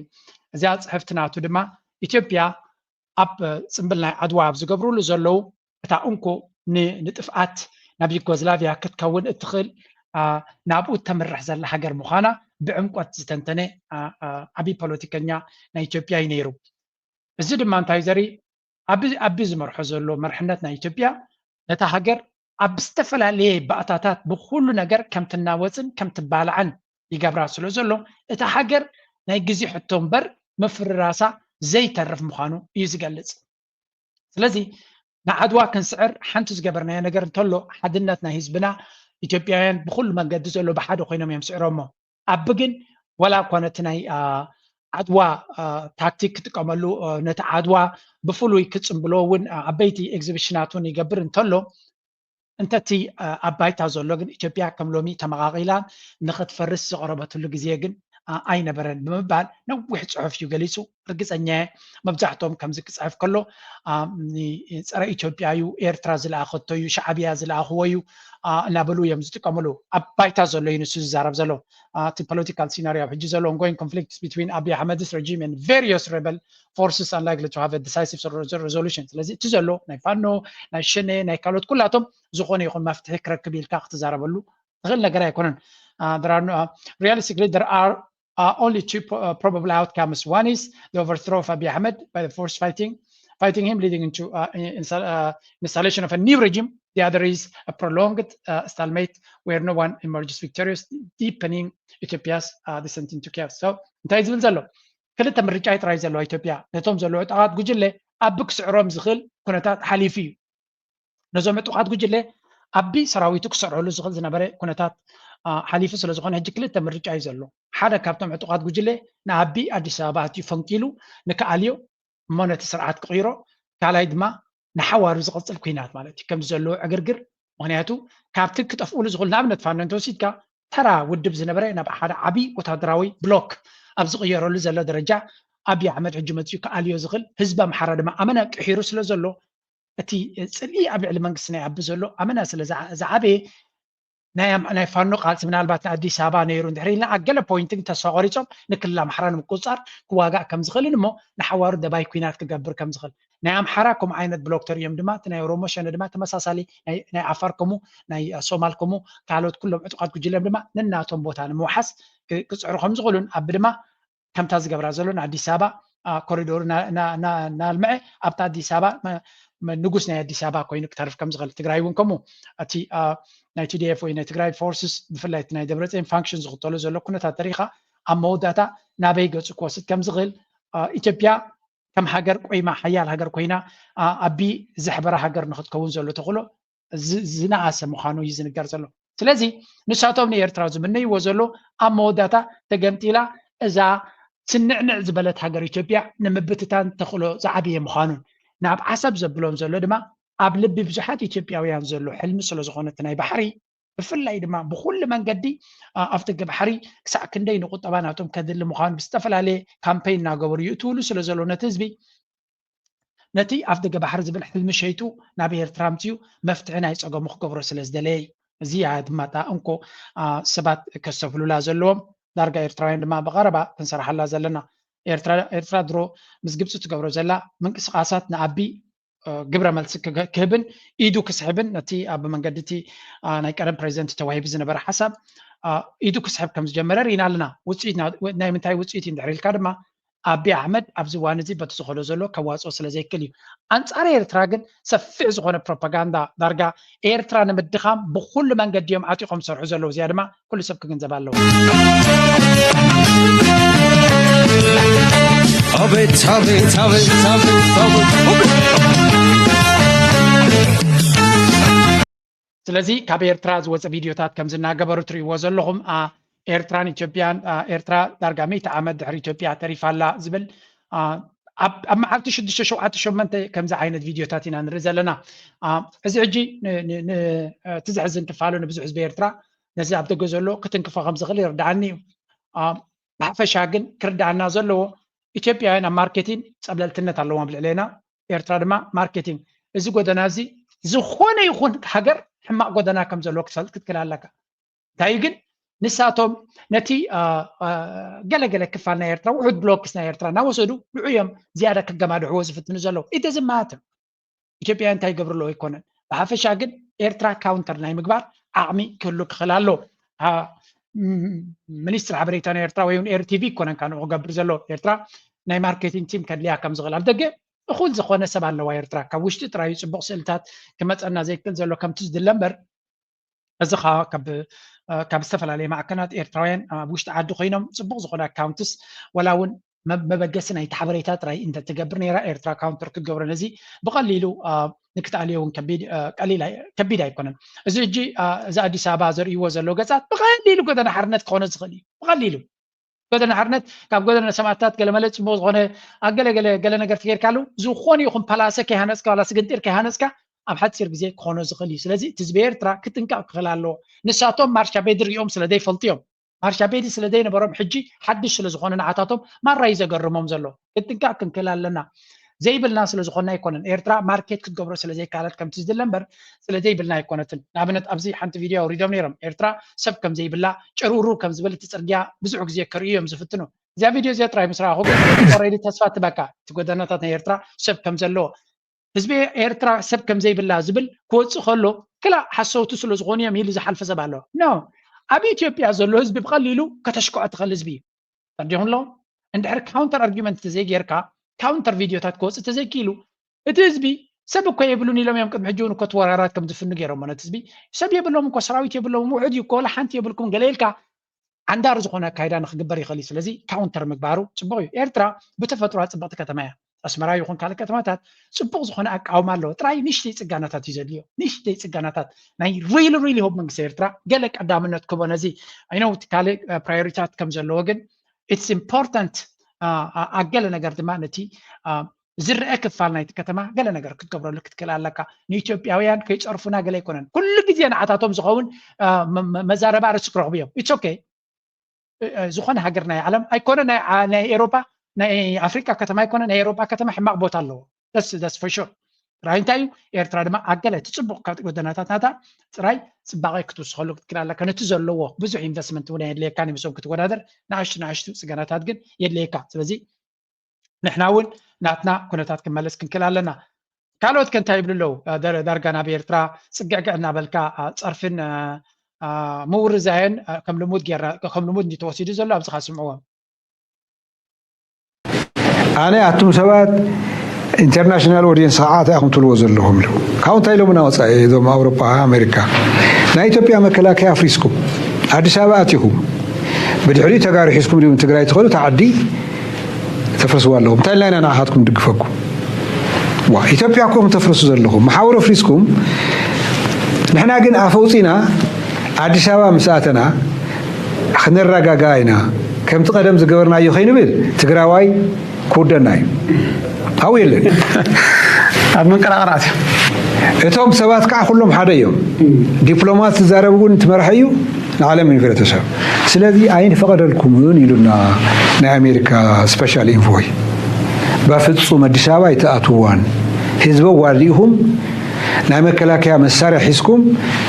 እዚኣ ፅሕፍቲ ናቱ ድማ ኢትዮጵያ ኣብ ፅምብል ናይ ዓድዋ ኣብ ዝገብሩሉ ዘለዉ እታ እንኮ ንጥፍኣት ናብ ዩጎዝላቪያ ክትከውን እትኽእል ናብኡ ተምርሕ ዘላ ሃገር ምዃና ብዕምቆት ዝተንተነ ዓብዪ ፖለቲከኛ ናይ ኢትዮጵያ እዩ ነይሩ። እዚ ድማ እንታይ ዘርኢ ኣቢ ዝመርሖ ዘሎ መርሕነት ናይ ኢትዮጵያ ነታ ሃገር ኣብ ዝተፈላለየ ባእታታት ብኩሉ ነገር ከም ትናወፅን ከም ትባላዕን ይገብራ ስለ ዘሎ እታ ሃገር ናይ ግዜ ሕቶ እምበር ምፍርራሳ ዘይተርፍ ምዃኑ እዩ ዝገልፅ። ስለዚ ንዓድዋ ክንስዕር ሓንቲ ዝገበርናዮ ነገር እንተሎ ሓድነት ናይ ህዝብና ኢትዮጵያውያን ብኩሉ መንገዲ ዘሎ ብሓደ ኮይኖም እዮም ስዕሮሞ። ኣቢ ግን ዋላ እኳ ነቲ ናይ ዓድዋ ታክቲክ ክጥቀመሉ ነቲ ዓድዋ ብፍሉይ ክፅምብሎ እውን ዓበይቲ ኤግዚቢሽናት እውን ይገብር እንተሎ እንተቲ ኣብ ባይታ ዘሎ ግን ኢትዮጵያ ከም ሎሚ ተመቓቒላ ንክትፈርስ ዝቐረበትሉ ግዜ ግን ኣይነበረን ብምባል ነዊሕ ፅሑፍ እዩ ገሊፁ። ርግፀኛ እየ መብዛሕትኦም ከምዚ ክፅሕፍ ከሎ ፀረ ኢትዮጵያ እዩ፣ ኤርትራ ዝለኣኸቶ እዩ፣ ሻዕብያ ዝለኣኽዎ እዩ እናበሉ እዮም ዝጥቀምሉ። ኣብ ባይታ ዘሎ እዩ ንሱ ዝዛረብ ዘሎ። እቲ ፖለቲካል ሲናሪዮ ኣብ ሕጂ ዘሎ ongoing conflicts between Abiy Ahmed's regime and various rebel forces unlikely to have a decisive resolution። ስለዚ እቲ ዘሎ ናይ ፋኖ ናይ ሸኔ ናይ ካልኦት ኩላቶም ዝኾነ ይኹን መፍትሒ ክረክብ ኢልካ ክትዛረበሉ ትኽእል ነገር ኣይኮነን። Realistically there are only two probable outcomes. One is the overthrow of Abiy Ahmed by the force fighting fighting him, leading into installation of a new regime. The other is a prolonged stalemate where no one emerges victorious, deepening Ethiopia's descent into chaos. So እንታይ ዝብል ዘሎ ክልተ ምርጫ እዩ ጥራይ ዘለዋ ኢትዮጵያ። ነቶም ዘለዉ ዕጡቓት ጉጅለ ኣቢ ክስዕሮም ዝኽእል ኩነታት ሓሊፉ እዩ። ነዞም ዕጡቓት ጉጅለ ኣቢ ሰራዊቱ ክስዕረሉ ዝኽእል ዝነበረ ኩነታት ሓሊፉ ስለ ዝኾነ ሕጂ ክልተ ምርጫ እዩ ዘሎ። ሓደ ካብቶም ዕጡቓት ጉጅለ ንኣቢ ኣዲስ ኣበባ ኣትዩ ፈንቂሉ ንክኣልዮ እሞ ነቲ ስርዓት ክቕይሮ፣ ካልኣይ ድማ ንሓዋሩ ዝቕፅል ኩናት ማለት እዩ ከምዚ ዘለዎ ዕግርግር። ምክንያቱ ካብቲ ክጠፍኡሉ ዝኽእሉ ንኣብነት ፋኖ እንተወሲድካ ተራ ውድብ ዝነበረ ናብ ሓደ ዓብዪ ወታደራዊ ብሎክ ኣብ ዝቕየረሉ ዘሎ ደረጃ ኣብይ ኣሕመድ ሕጂ መፅኡ ክኣልዮ ዝኽእል ህዝቢ ኣምሓራ ድማ ኣመና ቅሒሩ ስለ ዘሎ እቲ ፅልኢ ኣብ ልዕሊ መንግስቲ ናይ ኣቢ ዘሎ ኣመና ስለ ዝዓበየ ናይ ፋኖ ቃልሲ ምናልባት ንኣዲስ ኣበባ ነይሩ እንድሕር ኢልና ኣብ ገለ ፖይንት ግን ተስፋ ቆሪፆም ንክልል ኣምሓራ ንምቁፅፃር ክዋጋእ ከም ዝኽእልን እሞ ንሓዋሩ ደባይ ኩናት ክገብር ከም ዝኽእል ናይ ኣምሓራ ከምኡ ዓይነት ብሎክ ተርእዮም ድማ እቲ ናይ ኦሮሞ ሸነ ድማ ተመሳሳሊ ናይ ዓፋር ከምኡ ናይ ሶማል ከምኡ ካልኦት ኩሎም ዕጡቓት ጉጅለም ድማ ነናቶም ቦታ ንምውሓስ ክፅዕሩ ከም ዝኽእሉን ኣቢ ድማ ከምታ ዝገብራ ዘሎ ንኣዲስ ኣበባ ኮሪዶር እናልምዐ ኣብታ ኣዲስ ኣበባ ንጉስ ናይ ኣዲስ ኣበባ ኮይኑ ክተርፍ ከም ዝኽእል ትግራይ እውን ከምኡ እቲ ናይ ቲዲኤፍ ወይ ናይ ትግራይ ፎርስስ ብፍላይ ናይ ደብረፅዮን ፋንክሽን ዝኽተሎ ዘሎ ኩነታት ተሪኻ ኣብ መወዳእታ ናበይ ገፁ ክወስድ ከም ዝኽእል ኢትዮጵያ ከም ሃገር ቆይማ ሓያል ሃገር ኮይና ኣቢ ዘሕበራ ሃገር ንክትከውን ዘሎ ተኽእሎ ዝነኣሰ ምዃኑ እዩ ዝንገር ዘሎ። ስለዚ ንሳቶም ንኤርትራ ዝምነይዎ ዘሎ ኣብ መወዳእታ ተገምጢላ እዛ ስንዕንዕ ዝበለት ሃገር ኢትዮጵያ ንምብትታን ተኽእሎ ዝዓበየ ምዃኑን ናብ ዓሰብ ዘብሎም ዘሎ ድማ ኣብ ልቢ ብዙሓት ኢትዮጵያውያን ዘሎ ሕልሚ ስለ ዝኾነ እቲ ናይ ባሕሪ ብፍላይ ድማ ብኩሉ መንገዲ ኣፍደገ ባሕሪ ክሳዕ ክንደይ ንቁጠባ ናቶም ከድሊ ምዃኑ ብዝተፈላለየ ካምፔይን እናገበሩ ይእትውሉ ስለ ዘሎ ነቲ ህዝቢ ነቲ ኣፍደገ ባሕሪ ዝብል ሕልሚ ሸይጡ ናብ ኤርትራ ኣምፅኡ መፍትሒ ናይ ፀገሙ ክገብሮ ስለ ዝደለየ እዩ። እዚኣ ድማ እታ እንኮ ሰባት ከስተብህሉላ ዘለዎም ዳርጋ ኤርትራውያን ድማ ብቐረባ ክንሰርሓላ ዘለና ኤርትራ ድሮ ምስ ግብፂ ትገብሮ ዘላ ምንቅስቃሳት ንኣቢ ግብረ መልሲ ክህብን ኢዱ ክስሕብን ነቲ ኣብ መንገዲ እቲ ናይ ቀደም ፕሬዚደንት ተዋሂቡ ዝነበረ ሓሳብ ኢዱ ክስሕብ ከም ዝጀመረ ርኢና ኣለና። ውፅኢት ናይ ምንታይ ውፅኢት እዩ እንድሕር ኢልካ ድማ ኣቢ ኣሕመድ ኣብዚ እዋን እዚ በቲ ዝኸዶ ዘሎ ከዋፅኦ ስለ ዘይክእል እዩ። ኣንፃር ኤርትራ ግን ሰፊሕ ዝኾነ ፕሮፓጋንዳ ዳርጋ ኤርትራ ንምድኻም ብኩሉ መንገዲ እዮም ዓጢቖም ዝሰርሑ ዘለዉ። እዚኣ ድማ ኩሉ ሰብ ክግንዘብ ኣለዎ። ኣቤት ኣቤት ኣቤት ኣቤት ኣቤት ስለዚ ካብ ኤርትራ ዝወፀ ቪድዮታት ከም ዝናገበሩ ትርእይዎ ዘለኹም ኤርትራን ኢትዮጵያን ኤርትራ ዳርጋ ሚእቲ ዓመት ድሕሪ ኢትዮጵያ ተሪፋ ኣላ ዝብል ኣብ ኣብ መዓልቲ ሽዱሽተ ሸውዓተ ሸሞንተ ከምዚ ዓይነት ቪድዮታት ኢና ንርኢ ዘለና። አ፣ እዚ ሕጂ ን- ን- ን- እቲ ዘሕዝን ክፋሉ ንብዙሕ ህዝቢ ኤርትራ ነዚ ኣብ ደገ ዘሎ ክትንክፎ ከም ዝኽእል ይርድዓኒ እዩ። አ፣ ብሓፈሻ ግን ክርድዓና ዘለዎ ኢትዮጵያውያን ኣብ ማርኬቲንግ ጸብለልትነት ኣለዎም ኣብ ልዕሌና፣ ኤርትራ ድማ ማርኬቲንግ። እዚ ጎደና እዚ ዝኾነ ይኹን ሃገር ሕማቕ ጎደና ከም ዘለዎ ክትፈልጥ ክትክእል ኣለካ። እንታይ ግን ንሳቶም ነቲ ገለገለ ክፋል ናይ ኤርትራ ውሑድ ብሎክስ ናይ ኤርትራ እናወሰዱ ንዑ እዮም ዝያዳ ክገማድሕዎ ዝፍትኑ ዘለዉ። ኢደዝማትም ኢትዮጵያ እንታይ ይገብርሎ ኣይኮነን። ብሓፈሻ ግን ኤርትራ ካውንተር ናይ ምግባር ዓቕሚ ክህሉ ክኽእል ኣሎ። ሚኒስትር ሓበሬታ ናይ ኤርትራ ወይ ኤርቲቪ ይኮነን ካንኡ ክገብር ዘሎ። ኤርትራ ናይ ማርኬቲንግ ቲም ከድልያ ከም ዝኽእል ኣብ ደገ እኹል ዝኾነ ሰብ ኣለዋ ኤርትራ። ካብ ውሽጢ ጥራዩ ጽቡቕ ስእልታት ክመጸና ዘይክእል ዘሎ ከምቲ ዝድለ እምበር፣ እዚ ከዓ ካብ ዝተፈላለዩ ማዕከናት ኤርትራውያን ኣብ ውሽጢ ዓዲ ኮይኖም ጽቡቕ ዝኾነ ኣካውንትስ ወላ እውን መበገሲ ናይቲ ሓበሬታ ጥራይ እንተትገብር ነይራ ኤርትራ ካውንተር ክትገብሮ ነዚ ብቐሊሉ ንክትኣልዮ እውን ከቢድ ኣይኮነን። እዚ ሕጂ እዚ ኣዲስ ኣበባ ዘርእይዎ ዘለዉ ገጻት ብቐሊሉ ጎደና ሓርነት ክኾነ ዝኽእል እዩ። ብቐሊሉ ጎደና ሓርነት ካብ ጎደና ሰማእታት ገለመለ ጽቡቕ ዝኾነ ኣብ ገለገለ ገለ ነገር ተገይርካሉ ዝኾነ ይኹን ፓላሰ ከይሃነጽካ ዋላ ስግንጢር ከይሃነጽካ ኣብ ሓጺር ግዜ ክኾኖ ዝኽእል እዩ። ስለዚ እቲ ህዝቢ ኤርትራ ክጥንቀቕ ክኽእል ኣለዎ። ንሳቶም ማርሻ ቤዲ ሪኦም ስለ ዘይፈልጡ እዮም። ማርሻ ቤዲ ስለ ዘይነበሮም ሕጂ ሓድሽ ስለ ዝኾነ ንዓታቶም ማራ እዩ ዘገርሞም ዘሎ። ክጥንቀቕ ክንክእል ኣለና። ዘይብልና ስለ ዝኾንና ኣይኮነን። ኤርትራ ማርኬት ክትገብሮ ስለ ዘይከኣለት ከምቲ ዝድለ እምበር ስለ ዘይብልና ኣይኮነትን። ንኣብነት ኣብዚ ሓንቲ ቪድዮ ኣውሪዶም ነይሮም። ኤርትራ ሰብ ከም ዘይብላ ጭርውርው ከም ዝብል እቲ ጽርግያ ብዙሕ ግዜ ከርእዩ እዮም ዝፍትኑ። እዚኣ ቪድዮ እዚኣ ጥራይ ምስ ረኣኹ ግን ኦሬዲ ተስፋ ትበካ። እቲ ጎደናታት ናይ ኤርትራ ሰብ ከም ዘለዎ ህዝቢ ኤርትራ ሰብ ከም ዘይብላ ዝብል ክወፅእ ከሎ ክላ ሓሰውቲ ስለ ዝኾኑ እዮም ኢሉ ዝሓልፈ ሰብ ኣሎ። ኖ፣ ኣብ ኢትዮጵያ ዘሎ ህዝቢ ብቐሊሉ ከተሽክዖ ትኽእል ህዝቢ እዩ። ተረዲኹም ኣሎ። እንድሕር ካውንተር ኣርጊመንት ተዘይጌርካ ካውንተር ቪድዮታት ክወፅእ ተዘይክኢሉ እቲ ህዝቢ ሰብ እኮ የብሉን ኢሎም እዮም ቅድሚ ሕጂ እውን እኮ ተወራራት ከም ዝፍኑ ገይሮሞ ነቲ ህዝቢ ሰብ የብሎም እኮ ሰራዊት የብሎም ውሑድ እዩ እኮ ወላ ሓንቲ የብልኩም ገለ ኢልካ ዓንዳሪ ዝኾነ ኣካይዳ ንክግበር ይኽእል እዩ። ስለዚ ካውንተር ምግባሩ ፅቡቕ እዩ። ኤርትራ ብተፈጥሮኣ ፅብቕቲ ከተማ እያ። ኣስመራ ይኹን ካልእ ከተማታት ፅቡቕ ዝኾነ ኣቃውማ ኣለዎ። ጥራይ ንእሽተይ ፅጋናታት እዩ ዘድልዮ። ንእሽተይ ፅጋናታት ናይ ሪሊ ሪሊ ሆብ መንግስቲ ኤርትራ ገለ ቀዳምነት ክቦ ነዚ ኣይነው እቲ ካልእ ፕራዮሪታት ከም ዘለዎ ግን ኢትስ ኢምፖርታንት ኣብ ገለ ነገር ድማ ነቲ ዝረአ ክፋል ናይቲ ከተማ ገለ ነገር ክትገብረሉ ክትክእል ኣለካ። ንኢትዮጵያውያን ከይፀርፉና ገለ ኣይኮነን። ኩሉ ግዜ ንዓታቶም ዝኸውን መዛረባ ርእሲ ክረኽቡ እዮም። ኢትስ ኦኬ። ዝኾነ ሃገር ናይ ዓለም ኣይኮነ ናይ ኤሮፓ ናይ ኣፍሪቃ ከተማ ኣይኮነ ናይ ኤሮፓ ከተማ ሕማቕ ቦታ ኣለዎ። ደስ ደስ ፈሹር ጥራይ እንታይ እዩ ኤርትራ ድማ ኣገለ እቲ ፅቡቕ ካብ ጎደናታት ናታ ጥራይ ፅባቐ ክትውስኸሉ ክትክእል ኣለካ። ነቲ ዘለዎ ብዙሕ ኢንቨስትመንት እውን የድልየካ ንምሶም ክትወዳደር ንኣሽቱ ንኣሽቱ ፅገናታት ግን የድልየካ። ስለዚ ንሕና እውን ናትና ኩነታት ክንመልስ ክንክእል ኣለና። ካልኦት ከ እንታይ ይብሉ ኣለዉ? ዳርጋ ናብ ኤርትራ ፅግዕግዕ እናበልካ ፀርፍን ምውርዛየን ከም ልሙድ ጌርና ከም ልሙድ እንዲ ተወሲዱ ዘሎ ኣብዚ ካ ስምዕዎም። ኣነ ኣቱም ሰባት ኢንተርናሽናል ኦዲየንስ ከዓ እንታይ ኢኹም ትብልዎ ዘለኹም ኢሉ ካብኡ እንታይ ኢሎምና ወፃኢ እዞም ኣውሮፓ ኣሜሪካ ናይ ኢትዮጵያ መከላከያ ኣፍሪስኩም ኣዲስ ኣበባ ኣቲኹም ብድሕሪኡ ተጋሩ ሒዝኩም ዲኹም ትግራይ ትኸዱ እታ ዓዲ ተፍርስዋ ኣለኹም እንታይ ኢልና ኢና ንዓኻትኩም ንድግፈኩም ዋ ኢትዮጵያ እኮ ኢኹም ተፍርሱ ዘለኹም መሓውር ኣፍሪስኩም ንሕና ግን ኣፈውፂና ኣዲስ ኣበባ ምስ ኣተና ክንረጋጋእ ኢና ከምቲ ቀደም ዝገበርናዮ ከይንብል ትግራዋይ ክውደና እዩ ኣብኡ የለን ኣብ መንቀራቕራት እዮም እቶም ሰባት ከዓ ኩሎም ሓደ እዮም ዲፕሎማት ዝዛረብ እውን ትመርሐ እዩ ንዓለም ሕብረተሰብ ስለዚ ኣይንፈቐደልኩምን ኢሉና ናይ ኣሜሪካ ስፔሻል ኢንቮይ በፍፁም ኣዲስ ኣበባ ኣይትኣትዋን ህዝበ ዋርዲኢኹም ናይ መከላከያ መሳርያ ሒዝኩም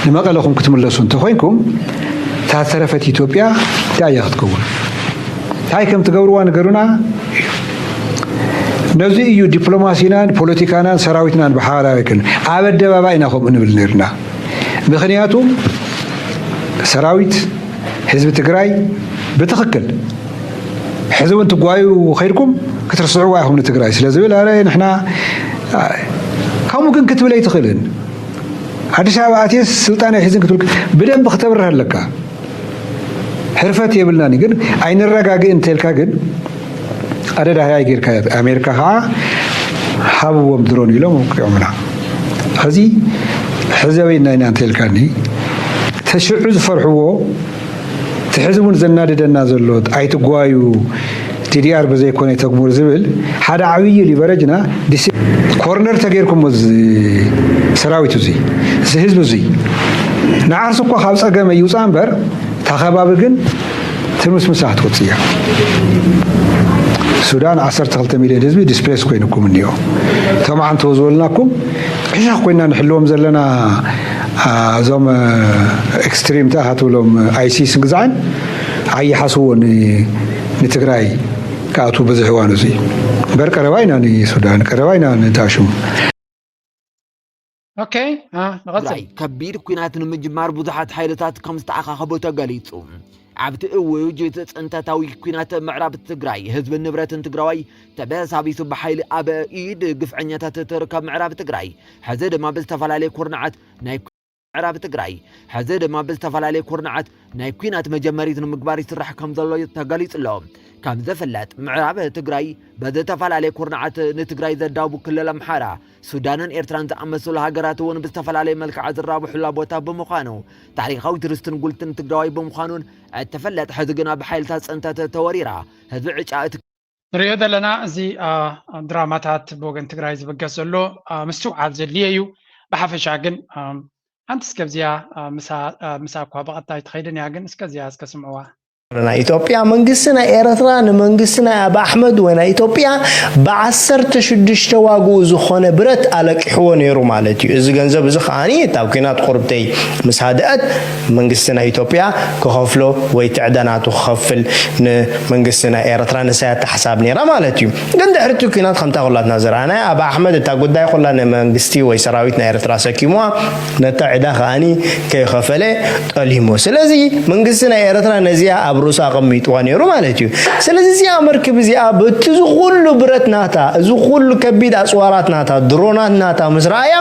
ንመቐለኹም ክትምለሱ እንተኮይንኩም እታ ዝተረፈት ኢትዮጵያ እንታይ እያ ክትከውን እንታይ ከም ትገብርዋ ንገሩና ነዚ እዩ ዲፕሎማሲናን ፖለቲካናን ሰራዊትናን ብሓባር ኣበክን ኣብ ኣደባባይ ኢና ከምኡ ንብል ነርና ምክንያቱ ሰራዊት ህዝቢ ትግራይ ብትኽክል ሕዚ እውን ትጓዩ ከይድኩም ክትርስዕዋ ኢኹም ንትግራይ ስለ ዝብል ኣረ ንሕና ከምኡ ግን ክትብል ኣይትኽእልን ኣዲስ ኣበባ ኣትየስ ስልጣን ኣይሕዝን ክትብል ብደንብ ክተብርህ ኣለካ ሕርፈት የብልናን ግን ኣይንረጋግእ እንተልካ ግን ኣደዳህያይ ጌርካ ኣሜሪካ ከዓ ሃብዎም ድሮን ኢሎም ኣውቂዖምና ሕዚ ሕዘበይና ኢና እንተልካኒ ተሽዑ ዝፈርሕዎ እቲ ሕዚ እውን ዘናድደና ዘሎ ኣይትጓዩ ቲዲኣር በዘይኮነ ተግሙር ዝብል ሓደ ዓብዪ ሊቨረጅና ኮርነር ተገይርኩሞ እዚ ሰራዊት እዙይ እዚ ህዝቢ እዙይ ንዓርሱ እኮ ካብ ፀገም ይውፃእ እምበር እታ ከባቢ ግን ትርምስምስ ክትወፅእ እያ። ሱዳን ዓሰርተ ክልተ ሚልዮን ህዝቢ ዲስፕሌስ ኮይኑኩም እኒኦ። እቶም ዓንተው ዝበልናኩም ዕሻኽ ኮይና ንሕልዎም ዘለና እዞም ኤክስትሪም ታ ትብሎም ኣይሲስ ግዛዕን ኣይሓስዎ ንትግራይ ክኣትዉ በዚ ሕዋን እዚ እምበር ቀረባ ኢና ንሱዳን ቀረባ ኢና ንታሹም። ኦኬ ንቐፅል። ከቢድ ኩናት ንምጅማር ብዙሓት ሓይልታት ከም ዝተኣኻኸቡ ተገሊፁ። ኣብቲ እውጅ ጽንተታዊ ኩናት ምዕራብ ትግራይ ህዝብን ንብረትን ትግራዋይ ተበሳቢሱ ብሓይሊ ኣብ ኢድ ግፍዐኛታት ትርከብ ምዕራብ ትግራይ ሕዚ ድማ ብዝተፈላለየ ኩርናዓት ናይ ምዕራብ ትግራይ ሕዚ ድማ ብዝተፈላለየ ኩርናዓት ናይ ኩናት መጀመሪት ንምግባር ይስራሕ ከም ዘሎ ተገሊጹ ኣሎ። ከም ዝፍለጥ ምዕራብ ትግራይ በዝተፈላለየ ኩርናዓት ንትግራይ ዘዳቡ ክልል ኣምሓራ ሱዳንን ኤርትራን ዝኣመሰሉ ሃገራት እውን ብዝተፈላለየ መልክዓ ዝራብሑላ ቦታ ብምዃኑ ታሪኻዊ ትርስትን ጉልትን ትግራዋይ ብምዃኑን እትፍለጥ ሕዚ ግና ብሓይልታት ፅንተት ተወሪራ ህዝቢ ዕጫ እቲ ንሪኦ ዘለና እዚ ድራማታት ብወገን ትግራይ ዝብገስ ዘሎ ምስትውዓል ዘድልየ እዩ። ብሓፈሻ ግን ሓንቲ እስከ ኣብዚኣ ምሳ እኳ ብቐጥታ ኣይትኸይድን እያ ግን እስከ እዚኣ እስከ ስምዕዋ። ናይ ኢትዮጵያ መንግስቲ ናይ ኤረትራ ንመንግስቲ ናይ ኣብ ኣሕመድ ወይ ናይ ኢትዮጵያ ብዓሰርተ ሽዱሽተ ዋግኡ ዝኾነ ብረት ኣለቂሕዎ ነይሩ ማለት እዩ። እዚ ገንዘብ እዚ ከዓኒ እታ ኲናት ቁርብተይ ምስ ሃደአት መንግስቲ ናይ ኢትዮጵያ ክኸፍሎ ወይ ትዕደናቱ ክኸፍል ንመንግስቲ ናይ ኤረትራ ንሳይ ኣተሓሳብ ነይራ ማለት እዩ። ግን ድሕርቲ ኲናት ከምታ ኩላትና ዝረኣናያ ኣብ ኣሕመድ እታ ጉዳይ ኩላ ንመንግስቲ ወይ ሰራዊት ናይ ኤረትራ ሰኪምዋ ነታ ዕዳ ከዓኒ ከይኸፈለ ጠሊሙ። ስለዚ መንግስቲ ናይ ኤረትራ ነዚኣ ኣብ ርእሱ ኣቐሚጥዋ ነይሩ ማለት እዩ። ስለዚ እዚኣ መርክብ እዚኣ በቲ እዚ ኩሉ ብረት ናታ፣ እዚ ኩሉ ከቢድ ኣፅዋራት ናታ፣ ድሮናት ናታ ምስ ረኣያ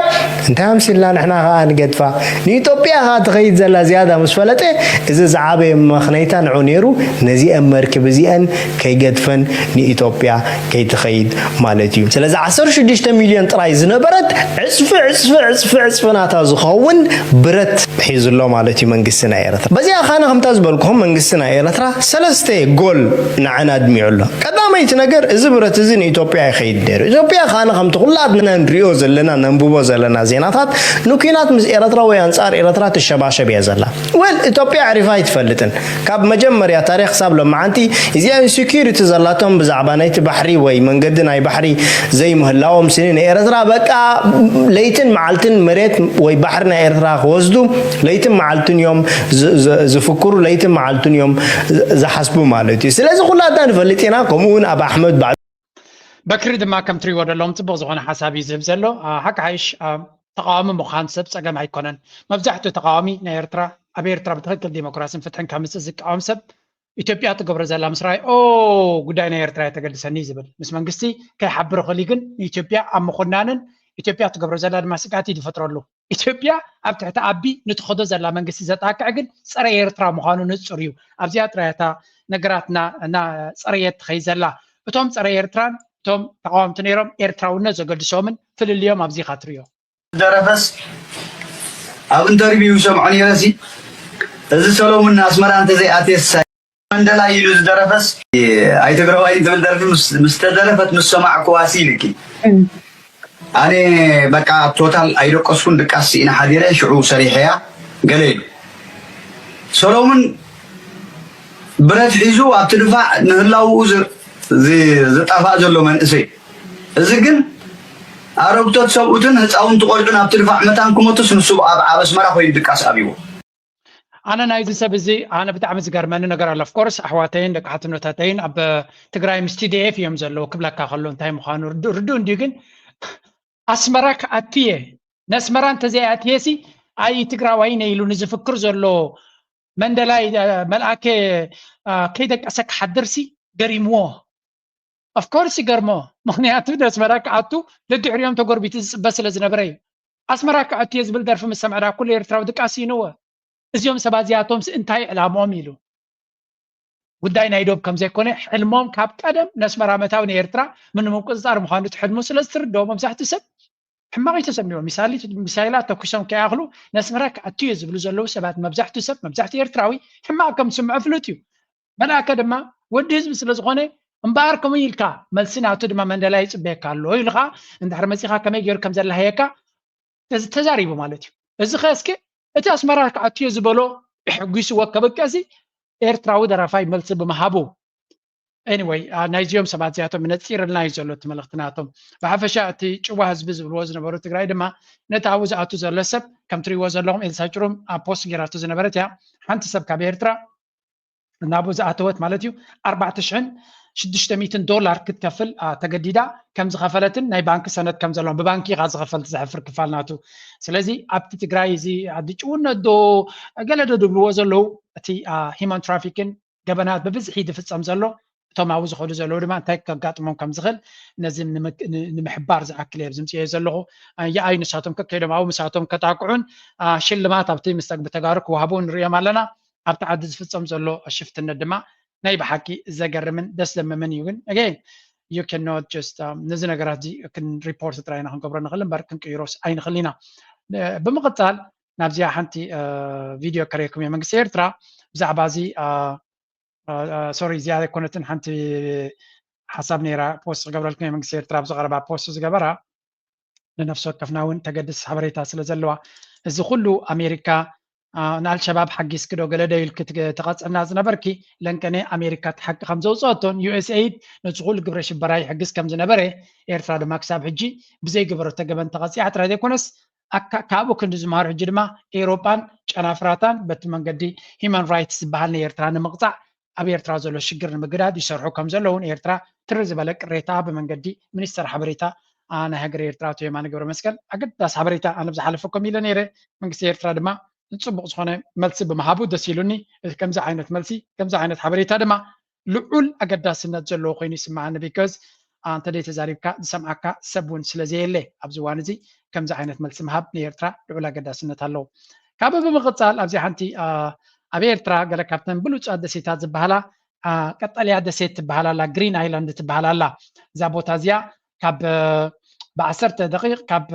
እንታይ ኣምሲልና ንሕና ከዓ ንገድፋ። ንኢትዮጵያ ከዓ ትኸይድ ዘላ ዝያዳ ምስ ፈለጠ እዚ ዝዓበየ መኽነይታ ንዑ ነይሩ። ነዚአን መርክብ እዚአን ከይገድፈን ንኢትዮጵያ ከይትኸይድ ማለት እዩ። ስለዚ ዓሰርተ ሽዱሽተ ሚልዮን ጥራይ ዝነበረት ዕፅፊ ዕፅፊ ዕፅፊ ዕፅፊ ናታ ዝኸውን ብረት ሒዙ ኣሎ ማለት እዩ መንግስቲ ናይ ኤረትራ። በዚኣ ካነ ከምታ ዝበልኩኹም መንግስቲ ናይ ኤረትራ ሰለስተ ጎል ንዓና ኣድሚዑ ኣሎ። ቀዳመይቲ ነገር እዚ ብረት እዚ ንኢትዮጵያ ይኸይድ ነይሩ። ኢትዮጵያ ካነ ከምቲ ኩላትና ንሪኦ ዘለና ነንብቦ ዘለና ዜናታት ንኲናት ምስ ኤረትራ ወይ ኣንጻር ኤረትራ ትሸባሸብ እያ ዘላ። ወል ኢትዮጵያ ኣዕሪፋ ኣይትፈልጥን። ካብ መጀመርያ ታሪኽ ክሳብ ሎማዓንቲ እዚኣ ኢንሴኩሪቲ ዘላቶም ብዛዕባ ናይቲ ባሕሪ ወይ መንገዲ ናይ ባሕሪ ዘይምህላዎም ስኒ ንኤረትራ በቃ ለይትን መዓልትን መሬት ወይ ባሕሪ ናይ ኤረትራ ክወስዱ ለይትን መዓልትን እዮም ዝፍክሩ ለይትን መዓልትን እዮም ዝሓስቡ ማለት እዩ። ስለዚ ኩላትና ንፈልጥ ኢና። ከምኡ እውን ኣብ ኣሕመድ ባዕ በክሪ ድማ ከም ትሪእዎ ዘለኹም ፅቡቕ ዝኾነ ሓሳብ እዩ ዝህብ ዘሎ። ሓቂ ሓይሽ ተቃዋሚ ምዃን ሰብ ፀገም ኣይኮነን። መብዛሕትኡ ተቃዋሚ ናይ ኤርትራ ኣብ ኤርትራ ብትክክል ዲሞክራሲን ፍትሕን ከምፅእ ዝቃወም ሰብ ኢትዮጵያ ትገብሮ ዘላ ምስ ረኣየ ኦ ጉዳይ ናይ ኤርትራ እየ ተገድሰኒ ዝብል ምስ መንግስቲ ከይሓብር ይኽእል እዩ። ግን ንኢትዮጵያ ኣብ ምኹናንን ኢትዮጵያ ትገብሮ ዘላ ድማ ስግኣት እዩ ዝፈጥረሉ። ኢትዮጵያ ኣብ ትሕቲ ኣቢ ንትኸዶ ዘላ መንግስቲ ዘጣቅዕ ግን ፀረ ኤርትራ ምዃኑ ንፁር እዩ። ኣብዚኣ ጥራይ እታ ነገራትና እና ፀረየት ትኸይድ ዘላ። እቶም ፀረ ኤርትራን እቶም ተቃወምቲ ነይሮም ኤርትራውነት ዘገድሶምን ፍልልዮም ኣብዚ ኢኻ ትሪኦ። ዝደረፈስ ኣብ ኢንተርቪው ይሰምዖ ነይረ ሲ እዚ ሰሎሙን ኣስመራ እንተዘይኣትየስ መንደላይ ኢሉ ዝደረፈስ ኣይትግራዋይ ትብል ደርፊ ምስ ተደረፈት ምስ ሰማዕኩዋ ሲ ኢልኪ ኣነ በቃ ቶታል ኣይደቀስኩን ድቃስ ስኢነ ሓዲረ ሽዑ ሰሪሐያ ገለ ኢሉ ሰሎሙን ብረት ሒዙ ኣብቲ ድፋዕ ንህላውኡ ዝጠፋእ ዘሎ መንእሰይ እዚ ግን ኣረግቶት ሰብኡትን ህፃውንቲ ቆልዑን ኣብቲ ድፋዕ መታን ክሞቱስ ንሱ ኣብ ኣብ ኣስመራ ኮይኑ ድቃስ ኣብይዎ። ኣነ ናይዚ ሰብ እዚ ኣነ ብጣዕሚ ዝገርመኒ ነገር ኣሎ። ኦፍኮርስ ኣሕዋተይን ደቂ ሓትኖታተይን ኣብ ትግራይ ምስ ቲዲኤፍ እዮም ዘለዉ ክብለካ ከሎ እንታይ ምዃኑ ርዱእ እንድዩ። ግን ኣስመራ ክኣቱ እየ ነስመራ እንተዘይኣትየ ሲ ኣይ ትግራዋይ ነ ኢሉ ንዝፍክር ዘሎ መንደላይ መልኣከ ከይደቀሰ ክሓድር ሲ ገሪምዎ። ኦፍኮርስ ይገርሞ። ምኽንያቱ ነስመራ ክኣቱ ደድሕሪኦም ተጎርቢቱ ዝፅበ ስለ ዝነበረ እዩ። ኣስመራ ክኣቱ እየ ዝብል ደርፊ ምስ ሰምዐ ዳ ኩሉ ኤርትራዊ ድቃስ እዩ ነወ። እዚኦም ሰባት እዚኣቶምስ እንታይ ዕላምኦም ኢሉ። ጉዳይ ናይ ዶብ ከም ዘይኮነ ሕልሞም ካብ ቀደም ነስመራ ምእታው ንኤርትራ ንምቁፅፃር ምዃኑ እቲ ሕልሙ ስለ ዝትርድኦ መብዛሕትኡ ሰብ ሕማቕ እዩ ተሰሚዎ። ሚሳይላት ተኩሶም ከይኣኽሉ ነስመራ ክኣቱ እየ ዝብሉ ዘለዉ ሰባት መብዛሕትኡ ሰብ መብዛሕትኡ ኤርትራዊ ሕማቕ ከም ዝስምዖ ፍሉጥ እዩ። መልኣከ ድማ ወዲ ህዝቢ ስለ ዝኾነ እምበኣር ከምኡ ኢልካ መልሲ ናቱ ድማ መንደላይ ይፅበየካ ኣሎ ኢልካ እንድሕር መፂኻ ከመይ ገይሩ ከም ዘላሃየካ ተዛሪቡ ማለት እዩ። እዚ ከ እስኪ እቲ ኣስመራ ክኣትዮ ዝበሎ ሕጒስዎ ከብቀ እዚ ኤርትራዊ ደራፋይ መልሲ ብምሃቡ። Anyway፣ ናይዚኦም ሰባት እዚኣቶም ነፂርልና እዩ ዘሎ እቲ መልእኽቲ ናቶም። ብሓፈሻ እቲ ጭዋ ህዝቢ ዝብልዎ ዝነበሩ ትግራይ ድማ ነቲ ኣብኡ ዝኣቱ ዘሎ ሰብ ከም ትሪእዎ ዘለኹም ኤልሳ ጭሩም ኣብ ፖስት ገይራቶ ዝነበረት እያ። ሓንቲ ሰብ ካብ ኤርትራ ናብኡ ዝኣተወት ማለት እዩ ኣርባዕተ ሽሕን ሽዱሽተ ሚእትን ዶላር ክትከፍል ተገዲዳ ከም ዝኸፈለትን ናይ ባንኪ ሰነድ ከም ዘለዎም ብባንኪ ኢኻ ዝኸፈል ዘሕፍር ክፋል ናቱ። ስለዚ ኣብቲ ትግራይ እዚ ዓዲ ጭውነት ዶ ገለ ዶ ድብልዎ ዘለዉ እቲ ሂማን ትራፊክን ገበናት ብብዝሒ ዝፍፀም ዘሎ እቶም ኣብኡ ዝኸዱ ዘለዉ ድማ እንታይ ከጋጥሞም ከም ዝኽእል ነዚ ንምሕባር ዝኣክል እየ ዝምፅዮ ዘለኹ። የኣይ ንሳቶም ከከይዶም ኣብኡ ምሳቶም ከጣቅዑን ሽልማት ኣብቲ ምስ ተጋሩ ክወሃቡ ንሪኦም ኣለና። ኣብቲ ዓዲ ዝፍፀም ዘሎ ሽፍትነት ድማ ናይ ብሓቂ ዘገርምን ደስ ዘምምን እዩ። ግን again you cannot just ነዚ ነገራት እዚ ሪፖርት ጥራይና ክንገብሮ ንኽእል እምበር ክንቅይሮስ ኣይንኽእል ኢና። ብምቕፃል ናብዚኣ ሓንቲ ቪድዮ ከርእየኩም እየ። መንግስቲ ኤርትራ ብዛዕባ እዚ ሶሪ እዚኣ ኣይኮነትን ሓንቲ ሓሳብ ነይራ ፖስት ክገብረልኩም እየ። መንግስቲ ኤርትራ ብዝቐረባ ፖስት ዝገበራ ንነፍሲ ወከፍና እውን ተገድስ ሓበሬታ ስለ ዘለዋ እዚ ኩሉ ኣሜሪካ ንኣልሸባብ ሓጊዝኪ ዶ ገለ ዶ ኢልኪ ትቐፅዕና ዝነበርኪ ለንቀነ ኣሜሪካ እቲ ሓቂ ከም ዘውፅኦቶን ዩኤስኤይድ ነዚ ኩሉ ግብረ ሽበራ ይሕግዝ ከም ዝነበረ ኤርትራ ድማ ክሳብ ሕጂ ብዘይገበረቶ ገበን ተቐፂዓ ጥራይ ዘይኮነስ ካብኡ ክንዲ ዝምሃሩ ሕጂ ድማ ኤውሮጳን ጨናፍራታን በቲ መንገዲ ሂማን ራይትስ ዝበሃል ናይ ኤርትራ ንምቕፃዕ ኣብ ኤርትራ ዘሎ ሽግር ንምግዳድ ይሰርሑ ከም ዘለውን ኤርትራ ትሪ ዝበለ ቅሬታ ብመንገዲ ሚኒስተር ሓበሬታ ናይ ሃገር ኤርትራ ኣቶ የማነ ገብረ መስቀል ኣገዳሲ ሓበሬታ ኣነ ብዝሓለፈ ከም ኢለ ነይረ። መንግስቲ ኤርትራ ድማ ንፅቡቕ ዝኾነ መልሲ ብምሃቡ ደስ ኢሉኒ። ከምዚ ዓይነት መልሲ ከምዚ ዓይነት ሓበሬታ ድማ ልዑል ኣገዳስነት ዘለዎ ኮይኑ ይስምዓኒ። ቢካዝ እንተ ደይ ተዛሪብካ ዝሰምዓካ ሰብ እውን ስለ ዘየለ ኣብዚ እዋን እዚ ከምዚ ዓይነት መልሲ ምሃብ ንኤርትራ ልዑል ኣገዳስነት ኣለዎ። ካብ ብምቕፃል ኣብዚ ሓንቲ ኣብ ኤርትራ ገለ ካብተን ብሉፃት ደሴታት ዝበሃላ ቀጠልያ ደሴት ትበሃል ኣላ፣ ግሪን ኣይላንድ ትበሃል ኣላ። እዛ ቦታ እዚኣ ካብ ብዓሰርተ ደቂቕ ካብ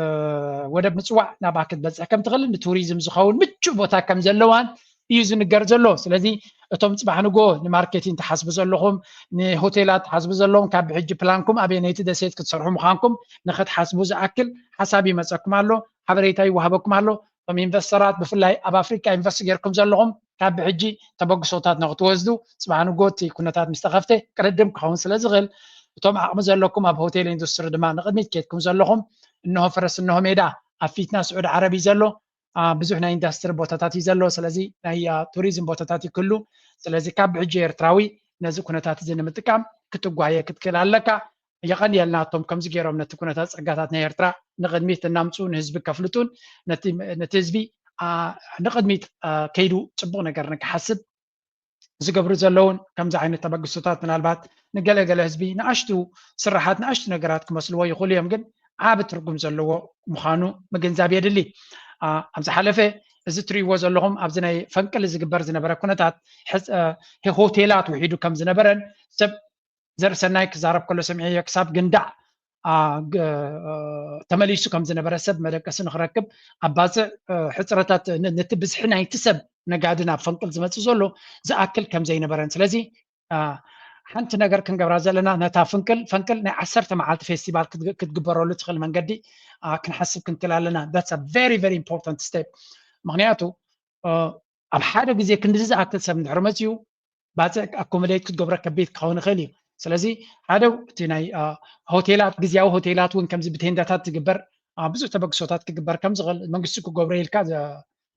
ወደብ ምፅዋዕ ናብኣ ክትበፅሕ ከም ትኽእል ንቱሪዝም ዝኸውን ምቹእ ቦታ ከም ዘለዋን እዩ ዝንገር ዘሎ። ስለዚ እቶም ፅባሕ ንጎ ንማርኬቲንግ ትሓስቡ ዘለኹም፣ ንሆቴላት ትሓስቡ ዘለኹም ካብ ብሕጂ ፕላንኩም ኣበየነይቲ ደሴት ክትሰርሑ ምዃንኩም ንክትሓስቡ ዝኣክል ሓሳብ ይመፀኩም ኣሎ፣ ሓበሬታ ይወሃበኩም ኣሎ። እቶም ኢንቨስተራት ብፍላይ ኣብ ኣፍሪካ ኢንቨስት ጌርኩም ዘለኹም ካብ ብሕጂ ተበግሶታት ንክትወስዱ ፅባሕ ንጎ እቲ ኩነታት ምስ ተኸፍተ ቅድድም ክኸውን ስለ ዝኽእል እቶም ዓቕሚ ዘለኩም ኣብ ሆቴል ኢንዱስትሪ ድማ ንቕድሚት ኬድኩም ዘለኹም እንሆ ፈረስ እንሆ ሜዳ ኣብ ፊትና ስዑድ ዓረብ እዩ ዘሎ። ብዙሕ ናይ ኢንዳስትሪ ቦታታት እዩ ዘሎ። ስለዚ ናይ ቱሪዝም ቦታታት ይክሉ። ስለዚ ካብ ብሕጂ ኤርትራዊ ነዚ ኩነታት እዚ ንምጥቃም ክትጓየ ክትክእል ኣለካ። የቐንየልና እቶም ከምዚ ገይሮም ነቲ ኩነታት ጸጋታት ናይ ኤርትራ ንቕድሚት እናምፅኡ ንህዝቢ ከፍልጡን ነቲ ህዝቢ ንቕድሚት ከይዱ ፅቡቕ ነገር ንክሓስብ ዝገብሩ ዘለውን ከምዚ ዓይነት ተበግሶታት ምናልባት ንገለገለ ህዝቢ ንኣሽቱ ስራሓት ንኣሽቱ ነገራት ክመስልዎ ይኽእሉ እዮም፣ ግን ዓቢ ትርጉም ዘለዎ ምዃኑ ምግንዛብ የድሊ። ኣብ ዝሓለፈ እዚ ትርእይዎ ዘለኹም ኣብዚ ናይ ፈንቅል ዝግበር ዝነበረ ኩነታት ሆቴላት ውሒዱ ከም ዝነበረን ሰብ ዘርእሰናይ ክዛረብ ከሎ ሰሚዐዮ ክሳብ ግንዳዕ ተመሊሱ ከም ዝነበረ ሰብ መደቀሲ ንክረክብ ኣብ ባፅዕ ሕፅረታት ነቲ ብዝሒ ናይቲ ሰብ ነጋዲ ናብ ፈንቅል ዝመፅእ ዘሎ ዝኣክል ከም ዘይነበረን ስለዚ ሓንቲ ነገር ክንገብራ ዘለና ነታ ፍንቅል ፈንቅል ናይ ዓሰርተ መዓልቲ ፌስቲቫል ክትግበረሉ ትኽእል መንገዲ ክንሓስብ ክንክእል ኣለና። That's a very very important step። ምክንያቱ ኣብ ሓደ ግዜ ክንዲ ዝኣክል ሰብ እንድሕር መፅኡ ባፅዕ ኣኮሞዴት ክትገብሮ ከቢድ ክኸውን ይኽእል እዩ። ስለዚ ሓደ እቲ ናይ ሆቴላት ግዝያዊ ሆቴላት እውን ከምዚ ብቴንዳታት ዝግበር ብዙሕ ተበግሶታት ክግበር ከም ዝኽእል መንግስቲ ክገብሮ ኢልካ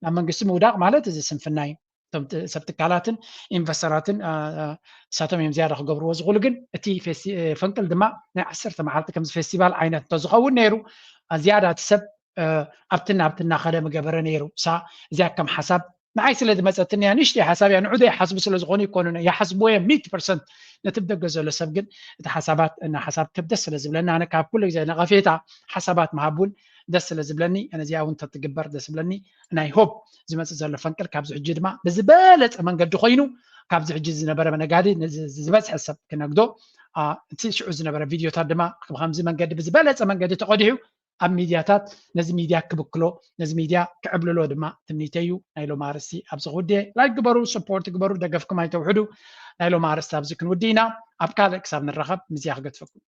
ናብ መንግስቲ ምውዳቕ ማለት እዚ ስንፍና እዩ። እቶም ሰብ ትካላትን ኢንቨስተራትን እሳቶም እዮም ዝያዳ ክገብርዎ ዝኽእሉ። ግን እቲ ፈንቅል ድማ ናይ ዓሰርተ መዓልቲ ከምዚ ፌስቲቫል ዓይነት እንተዝኸውን ነይሩ ዝያዳ እቲ ሰብ ኣብቲ ናብቲ እናኸደ ምገበረ ነይሩ። እሳ እዚኣ ከም ሓሳብ ንዓይ ስለ ዝመፀትኒ እያ፣ ንእሽተይ ሓሳብ እያ፣ ንዑ ዘይሓስቡ ስለ ዝኾኑ ይኮኑ ይሓስብዎ እዮም ሚእቲ ፐርሰንት። ነቲ ብደገ ዘሎ ሰብ ግን እቲ ሓሳባት እና ሓሳብ ክብ ደስ ስለ ዝብለኒ ኣነ ካብ ኩሉ ግዜ ነቐፌታ ሓሳባት ምሃብ እውን ደስ ስለ ዝብለኒ ነዚኣ እውን ተትግበር ደስ ዝብለኒ። ናይ ሆፕ ዝመፅእ ዘሎ ፈንቅል ካብዚ ሕጂ ድማ ብዝበለፀ መንገዲ ኮይኑ ካብዚ ሕጂ ዝነበረ መነጋዲ ዝበዝሐ ሰብ ክነግዶ እቲ ሽዑ ዝነበረ ቪድዮታት ድማ ብከምዚ መንገዲ ብዝበለፀ መንገዲ ተቐዲሑ ኣብ ሚድያታት ነዚ ሚድያ ክብክሎ፣ ነዚ ሚድያ ክዕብልሎ ድማ ትምኒተይ እዩ። ናይ ሎም ኣርእስቲ ኣብዚ ክውድእ። ላይክ ግበሩ፣ ሰፖርት ግበሩ፣ ደገፍኩም ኣይተውሕዱ። ናይ ሎም ኣርእስቲ ኣብዚ ክንውድ ኢና። ኣብ ካልእ ክሳብ ንራኸብ ምስያ ክገድፈኩም።